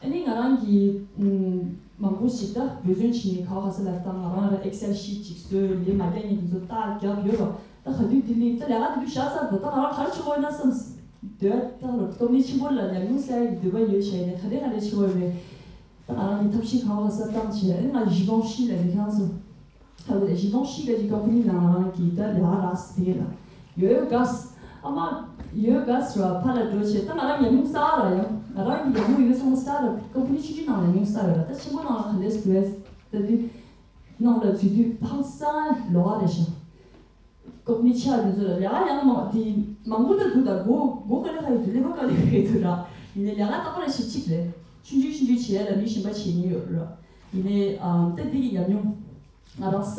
ཨ་ནི་ང་རང་གི་ཨམ་མང་པོ་ཞིག་ད་འབད་བརྩོན་བྱས་ནས་ག་བ་ག་ས་ལ་ད་ང་རང་ལ་ཨེག་སེལ་ཤིཊ་ཅིག་བཟོས། ལས་མ་རྒྱག་མཁན་དེ་ཚོ་རྟགས་རྒྱབ་ཡོད་པ། ད་ག་དུས་དེ་ནི་ད་ལས་ཀ་དེ་དུས་བཞག་ཚར་འདུག་ད་ང་རང་ག་རེ་བྱེད་དགོས་ན་བསམ། འདོད་ད་ལོ་ཀོམ་པ་ནི་ཆེན་པོ་ལ་ཉམས་མྱོང་བསགས་ཡག་གི་འདོད་པ་ཡོད་བྱས་ནས་ག་རེ་ག་རེ་བྱེད་དགོས་རེད། ད་ང་རང་གི་ཐབས་ཤེས་གང་ག་ས་བཏང་བྱས། ཨ་ནི་ང་ཞི་ཏོང་ཤི་ལ་ནི་ཁྱེད་རང་ཚོ་ཧ་གོ་ད། ཞི་ཏོང་ཤི་ག་ཅིག་ཀོམ་པ་ནི་ནང་རང་གི་ད་ལས་ཀ་རག་ས་དེ་ལ་ཡོད་ག་ས། ཨ་མ་ཡོད་ག་ས་ར་ཕར་ལ་འགྲོ་བྱས། ད་ང་རང་ཉམས་མྱོང་བསགས་ར་ཡང་ང་རང་གི་ཉམས་མྱོང་ཡོད་སོང་བསགས་ར། ཀོམ་པ་ནི་ཆུང་ཆུང་ནང་ལ་ཉམས་མྱོང་བསགས་ཡོད་ར། ད་ཆེན་པོ་ནང་ལ་ག་འདྲས་འགྲོ་ཡ་ད་དུས་ནང་ལ་འཛུལ་དུས་ཧང་སང་ལོ་ཨ་རེད་ཤག་ཀོམ་པ་ནི་ཆེ་བ་དེ་ཚོ་ལ་ལས་ཀ་ཡང་མང་དེ་མང་པོ་ད་འདུག་ད་སྒོ་སྒོ་ག་ལེ་ག་ཡོད་དུ་ཀླད་པ་ག་ལེ་ག་ཡོད་དུ་ར། ཡིན་ནའི་ལས་ཀ་རྟག་པར་ཞིག་གཅིག་རེད། ཆུང་ཆུང་ཆུང་ཆུང་བྱེད་ཡ་ལ་མི་གཞན་པ་བྱེད་ཉེན་ཡོད་ར། ཡིན་ནའི་ཨམ་ད་འདི་གི་ཉམས་མྱོང་ང་རང་ས་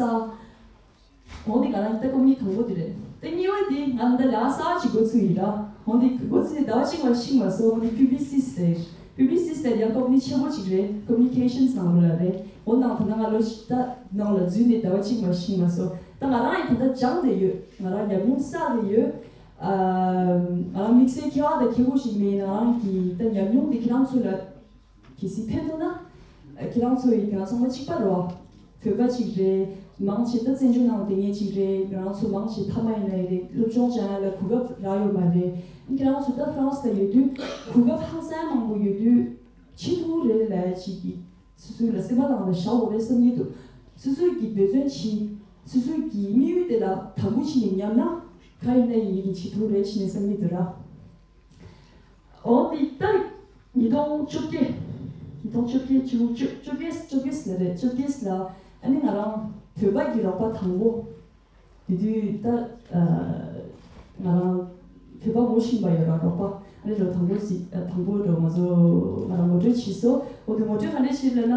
འོང་དེ་ང་རང་ད་ཀོམ་པ་ནི་དང་པོ་དེ་རེད། ད་གཉིས་པ་དེ་ང་ད་ལས་ཀ་གསར་པ་ཅིག་འགོ་ཚུགས་ཡིན་ར། འོང་དེ་འགོ་ཚུགས་ནས་ཟླ་བ་གཅིག་མ་ཤིག་མ་སོང་། འོང་དེ་པུབ་ལི་སི་སི་ཟེར། པུབ་ལི་སི་སི་ཟེར་ཡང་ཀོམ་པ་ནི་ཆེན་པོ་ཅིག་རེད། ཀོ་མུ་ནི་ཀེ་ཤན་སི་ནང་ལོགས་ལ་རེད། འོ་ནང་དེ་ན་ང་ལོ་ཤི་ད་ནང་ལ་འཛུལ་ནས་ཟླ་བ་གཅིག་མ་ཤིག་མ་སོང་། ད་ང་རང་ཡང་དེ་འདྲ་སྦྱངས་བསྡད་ཡོད། ང་རང་ཉམས་མྱོང་བསགས་བསྡད་ཡོད། ཨ་ང་རང་དམིགས་བསལ་མཁས་པ་དང་མཁས་པོ་ཞིག་མེད། ང་རང་གི་ད་ཉམས་མྱོང་དེ་ཁྱེད་རང་ཚོ་ལ་གལ་སྲིད་ཕན་ཐོགས་ན། ཁྱེད་རང་ཚོ་ཡི་ང་ཚང་མ་གཅིག་པ་རེད་བ། བོད་པ་གཅིག་རེད། མང་ཆེ་ད་བཙན་བྱོལ་ནང་བསྡད་མཁན་གཅིག་རེད། ང་རང་ཚོ་མང་ཆེ་ཕ་མ་ཡིན་ན་ཡིན་རེད། སློབ་སྦྱོང་སྦྱང་ཡ་ལ་གོ་སྐབས་རག་ཡོད་མ་རེད། ཁྱེད་རང་ཚོ་ད་ཧྥ་རན་སི་ལ་ཡོད་དུས་གོ་སྐབས་ཧང་སང་མང་པོ་ཡོད་དུས་ཆེ་མཐོང་རེད་ལབ་ཡ་གཅིག་གིས་སོ་སོ་ལ་སེམས་པ་ནང་ལ་བཞག་དགོས་རེད་བསམ་གྱི་འདུག་སོ་སོ་གིས་འབད་བརྩོན་བྱེད། སོ་སོ་གི་དམིགས་ཡུལ་དེ་ལ་དང་པོ་བྱས་ནས་ཉམས་ན་ག་ཡིན་ན་ཡིན་ངེད་ཀྱི་ཆེ་མཐོང་རེད་བྱས་ནས་བསམ་གྱི་འདུག་ར། འོ་དེ་ལྟར་ཉིས་སྟོང་བཅོ་བརྒྱད། ཉིས་སྟོང་བཅོ་བརྒྱད་བཅུ་དགུ་བཅོ་བཅོ་བརྒྱད་བཅོ་བརྒྱད་ལ་རེད། བཅོ་བརྒྱད་ལ་ཨ་ནི་ང་རང་བོད་པ་གི་རོགས་པ་དང་པོ་དེ་དུས་ད་ང་རང་བོད་པ་ངོ་ཤེས་པ་ཡོད་ར། རོགས་པ་ཨ་ནི་རོ་དང་པོ་ཞིག་དང་པོ་རོ་ང་ཚོ་ང་རང་ངོ་སྤྲོད་བྱས་སོ། འོ་དེ་ངོ་སྤྲོད་ག་འདྲ་བྱས་ལབ་ན།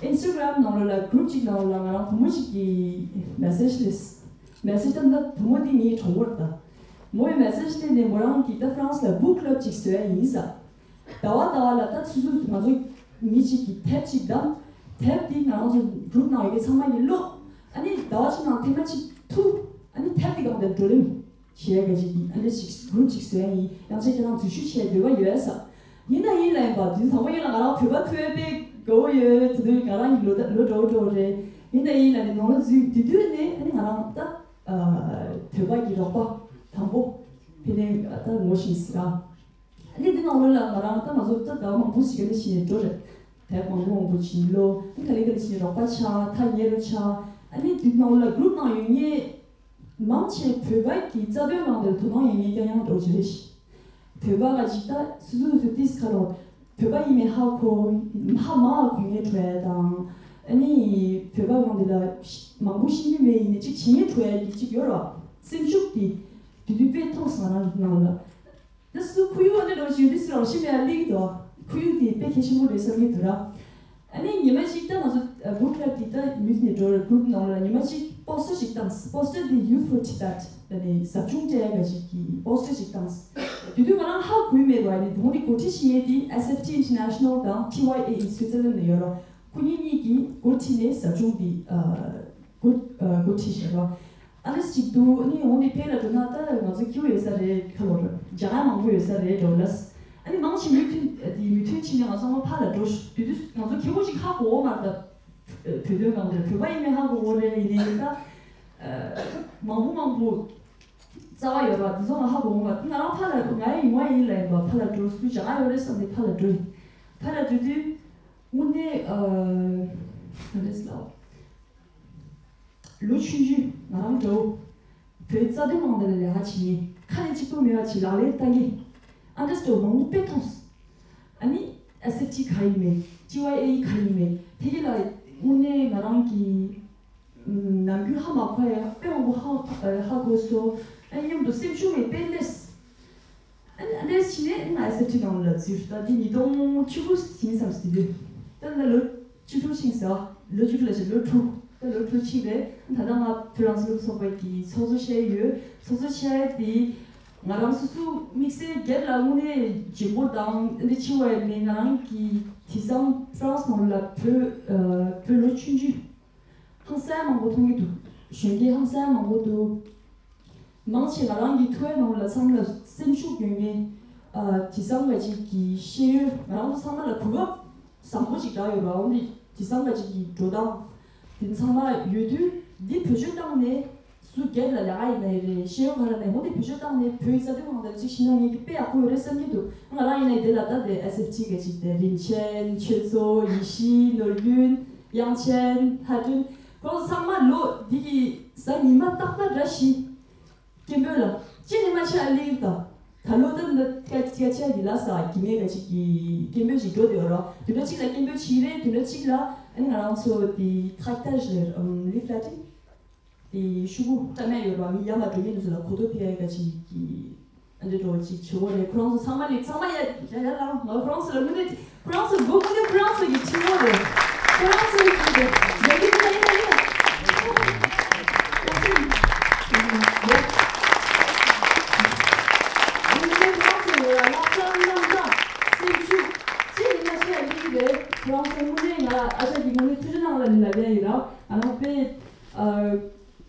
ཨིན་སི་ཊ་གྷི་རམ་ནང་ལོགས་ལ་གུ་རུབ་ཅིག་ནང་ལོགས་ལ་ང་རང་བུ་མོ་ཞིག་གི་མེ་སེ་ཇི་སླེབས། མེ་སེ་ཇི་ད་ལྟ་བུ་མོ་དེ་ངའི་གྲོགས་པོ་རེད་ད། མོ་ཡི་མེ་སེ་ཇི་སླེབས་ནས་མོ་རང་གིས་ད་ཧྥ་རན་སི་ལ་བུག་ཀླབ་ཅིག་བཟོ་ཡ་ཡིན་ས། ཟླ་བ་ཟླ་བ་ལ་ད་སོ་སོ་ང་ཚོ་མི་གཅིག་གིས་དེབ་ཅིག་བདམས། དེབ་དེ་ང་རང་ཚོ་གུ་རུབ་ནང་ཡོད་མཁན་ཚང་མ་གིས་ཀློག་ཨ་ནི་ཟླ་བ་གཅིག་ནང་ཐེངས་མ་གཅིག་ཐུག་ཨ་ནི་དེབ་དེ་སྒང་དེར་བགྲོ་གླེང་བྱེད་ཡ་ག་ཅིག་གི་ཨ་འདྲ་ཞིག་གུ་རུབ་ཅིག་བཟོ་ཡ་ཡིན། ཡང་ཅིན་ཁྱེད་རང་འཛུལ་ཞུགས་བྱེད་འདོད་པ་ཡོད་ས། ཡིན་ན་ཡིན་ལ་ཡིན་པ་དུས་དང་པོ་ཡིན་ལ་ང་རང་བོད་པ་ཐུག་ཡ་དཔེ་དགའ་བོ་ཡོད། དེ་དུས་ང་རང་གི་ལོ་ད་ལོ་འགྲོ་འགྲོ་རེད། ཡིན་ན་ཡིན་ལ་ནི་ནང་ལ་འཛུལ་དེ་དུས་ནས་ཨ་ནི་ང་རང་ད་བོད་པ་གི་རོགས་པ་དང་པོ་དེ་ནས་ད་ངོ་ཤེས་ཟེར་ར། ཨ་ནི་དེ་ནང་ལོགས་ལ་ང་རང་ད་ང་ཚོ་ད་ཟླ་བ་མང་པོ་ཞིག་ཨ་ནི་ཕྱིན་ནས་འགྲོ་རེད། དེབ་མང་པོ་མང་པོ་ཕྱིན་ལོ་ཨ་ནི་ག་ལེ་ག་ལེ་ཕྱིན་ནས་རོགས་པ་ཆགས། ཐག་ཉེ་རུ་ཆགས། ཨ་ནི་དེ་ནང་ལོགས་ལ་གུ་རུབ་ནང་ཡོད་མཁན་མང་ཆེ་བོད་པ་གི་རྩ་དོན་ནང་དེར་དོ་སྣང་ཡོད་མཁན་རྐྱང་རྐྱང་འགྲོ་གི་རེད། བོད་པ་ག་ཅིག་ད་སོ་སོ་སོ་ཏིས་ཁ་ལོ་བོད་པ་ཡིན་མིན་ཧ་གོ་ཧ་མ་གོ་མཁན་འགྲོ་ཡ་དང་། ཨ་ནི་བོད་པ་གང་དེ་ལ་མང་པོ་ཤེས་ཀྱི་མེད་ཡིན་ནའི་ཅིག་བྱེད་མཁན་འགྲོ་ཡ་གི་ཅིག་ཡོད་ར། སེམས་ཤུགས་དེ་དེ་དུས་དཔེ་ཐོག་ས་རང་ནང་ལ། ད་སུ་ཁུ་ཡུ་ཨ་ནི་རོ་ཞིག་ཡོད་དུས་སུ་རང་ཤི་མེད་ལིག་དོ། ཁུ་ཡུ་དེ་དཔེ་གལ་ཆེན་པོ་རེད་བསམ་གྱི་འདུག་ར། ཨ་ནི་ཉི་མ་གཅིག་ད་ང་ཚོ་བུག་ཀླབ་དེ་ད་མི་ནི་འགྲོ་ར་གུ་རུབ་ནང་ལ་ཉི་མ་གཅིག་པོ་སི་ཊར་ཞིག་བཏང་། པོ་སི་ཊར་དེ་Youth for Tibet ལ་ནི་ཟབ་སྦྱོང་སྤྲད་ཡ་ག་ཅིག་གི་པོ་སི་ཊར་ཞིག་བཏང་། དེ་དུས་ང་རང་ཧ་གོ་མེད་པ་ནི་དོན་དེ་འགོ་ཁྲིད་བྱེད་མཁན་དེ་S F T International དང་T Y A in Switzerland ལ་ཡོད་ར། ཁོ་གཉིས་གཉིས་ཀྱིས་འགོ་ཁྲིད་ནས་ཟབ་སྦྱོང་དེ་འགོ་འགོ་ཁྲིད་བྱས་ར། ཨ་ནི་ཅིག་འདུག་ཨ་ནི་འོང་དེ་ཕེ་ལ་འགྲོ་ན་ད་ང་ཚོ་སྐྱིད་པོ་ཡོད་ས་རེད། ཁ་ལོ་ར་རྒྱ་གར་མང་པོ་ཡོད་ས་རེད་འགྲོ་ལ། ཨ་ནི་མང་ཆེ་མོས་མཐུན་དེ་མོས་མཐུན་བྱས་ནས་ང་ཚང་མ་ཕར་ལ་འགྲོ་ཤོག་དེ་དུས་ང་ཚོ་ཁེ་པོ་ཞིག་ཧ་གོ་བ་མ་རེད། ད་བོད་དོན་སྒང་དེ་བོད་པ་ཡིན་མིན་ཧ་གོ་བ་རེད། ཡིན་ནའི་ད་མང་པོ་མང་པོ་རྩ་བ་ཡོད་ར། དེ་ཚོ་ང་ཧ་གོ་བ་མ་རེད། ང་རང་ཕར་ལ་ང་ཡི་ཡུལ་ཡིན་ལ་ཡིན་པ་ཕར་ལ་འགྲོ་སུ་བྱ་ང་ཡོད་རེད་བསམ་ནས་ཕར་ལ་འགྲོ་ཡིན། ཕར་ལ་འགྲོ་དུས་དངོས་གནས་ཨ་ག་རེ་ཟེར་ལ། ལོ་ཆུང་ཆུང་ང་རང་འདྲ་བོ། བོད་རྩ་དོན་དབང་དུ་ལ་ལས་ཀ་བྱེད་མཁན་ཁ་ནས་གཅིག་པོ་མེད་པ་ཅིག་ལག་ལེན་བསྟར་མཁན། ཨ་འདྲ་སོ་མང་པོ་དཔེ་མཐོང་སོང་། ཨ་ནི་ཨེས་ཨེཕ་ཊི་ག་ཡིན་མེད་ཊི་ཝའི་ཨེ་ཨི་ག་ཡིན་མེད་དེ་གི་ལ་དངོས་གནས་ང་རང་གི་ནམ་རྒྱུན་ཧ་མ་གོ་ཡ་དཔེ་མང་པོ་ཧ་ཧ་གོ་སོང་། ཨ་མཉམ་དུ་སེམས་ཤུགས་མེད་དཔེ་ལས། ཨ་ནི་ཨ་ནེས་ཕྱིན་ནས་ང་ཨེས་ཨེཕ་ཊི་ནང་ལ་འཛུལ། ད་འདི་ཉིས་སྟོང་བཅུ་དགུ་ཡིན་བསམ་སྲིད་དུས། ད་ལ་ལོ་བཅུ་དྲུག་ཕྱིན་ཟེར་བ། ལོ་བཅུ་དྲུག་ལ་ཕྱིན་ལོ་དྲུག་ད་ལོ་དྲུག་ཕྱིན་རེད། ད་ལྟ་ང་བོད་རང་བཙན་སློབ་ཚོགས་པ་གི་ཚོགས་གཙོ་བྱས་ཡོད། ཚོགས་གཙོ་བྱས་དེ་ང་རང་སོ་སོ་དམིགས་བསལ་སྒེར་ལ་དངོས་གནས་འཇོན་པོ་དང་འདི་ཆེ་བ་མེད། ང་རང་གི་དེང་སང་ཧྥ་རན་སི་ནང་ལ་བོད་བོད་ལོ་ཆུང་ཆུང་ཧང་སང་མང་པོ་མཐོང་གི་འདུག་གཞོན་སྐྱེས་ཧང་སང་མང་པོ་འདུག་མང་ཆེ་ང་རང་གི་ཐུགས་ཡ་ནང་ལ་ཚང་མ་ལ་སེམས་ཤུགས་ཡོད་མཁན། ཨ་དེང་སང་ག་ཅིག་གི་ཤེས་ཡོན་ང་རང་ཚོ་ཚང་མ་ལ་གོ་སྐབས་བཟང་པོ་ཅིག་རག་ཡོད་ར། འོན་ཏེ་དེང་སང་ག་ཅིག་གི་འགྲོ་སྟངས་དེ་ཚང་མ་ཡོད་དུས་འདི་བེད་སྤྱོད་བཏང་ནས་སུ་སྒེར་ལ་ལས་ཀ་ཡིན་ན་ཡིན་རེད། ཤེས་ཡོན་ག་རེ་ན་ཡིན། འོན་ཏེ་བེད་སྤྱོད་བཏང་ནས་བོད་ཡིག་རྩ་དོན་དབང་དུ་ཅིག་ཤེས་ན་ངེད་ཀྱི་དཔེ་ཡག་པོ་ཡོད་རེད་བསམ་གྱི་འདུག་ང་རང་ཡིན་ན་ཡིན་དེ་ལ་ད་དེ་ཨེས་ཨེཕ་ཊི་ག་ཅིག་དེ་རིན་ཆེན་ཆོས་མཚོ་ཡེ་ཤེས་ནོར་རྒྱུན། དབྱངས་ཅན། ལྷ་སྒྲོན། ཁོང་ཚང་མ་ལོ་འདི་གི་གཟའ་ཉི་མ་རྟག་པར་ར་ཤི། སྐད་འབོད་ལ་ཅི་ནས་མ་ཆ་ལིར་ད། ད་ལོ་ད་འདི་སྐད་སྐད་ཆ་འདི་ལ་ས་གི་མེད་པ་ཅིག་གི་སྐད་འབོད་ཅིག་འགྲོ་དེ་རོ། དུས་འདྲ་གཅིག་ལ་སྐད་འབོད་ཅིག་རེད། དུས་འདྲ་གཅིག་ལ་ཨ་ནི་ང་རང་ཚོ་དེ་ཁ་ཏར་ཞིག་ལེར་ལིབ་ལ་ཏི། དེ་ཤུ་གུ་སྐྲ་མེད་ཡོད་པ་མི་ཡར་ལ་འགྲོ་མཁན་དེ་ཚོ་ལ་གོ་རྟོགས་ཕེ་ཡ་ག་ཅིག་གི་ཨ་འདྲ་འགྲོ་ཅིག་བྱེད་འོ་རེད། ཁོ་རང་ཚོ་ཚང་མ་ལས་ཚང་མ་ཡ་ཡ་ཡ་ལ་ང་ཁོ་རང་ཚོ་ལ་དངོས་གནས་ཁོ་རང་ཚོ་སྒོ་ཀུན་ནས་ཁོ་རང་ཚོ་གི་བྱེད་འོ་རེད། ཁོ་རང་ཚོ་གི་རེད་ཡ་གི་ཡ་ཡ་ཡ། ཁོ་རང་ཚོ་ལ་ལག་ཆ་གནང་སྟངས་སེམས་ཤུགས་ཅི་ཡིན་ན་ཆེ་ཡ་ཡིན་གི་རེད། ཁོ་རང་ཚོ་དངོས་གནས་ང་ཨ་ཅག་གི་དངོས་གནས་ཐུགས་རྗེ་གནང་ལ་ལབ་ཡ་ཡིན་ར། ང་རང་དཔེ་ཨ།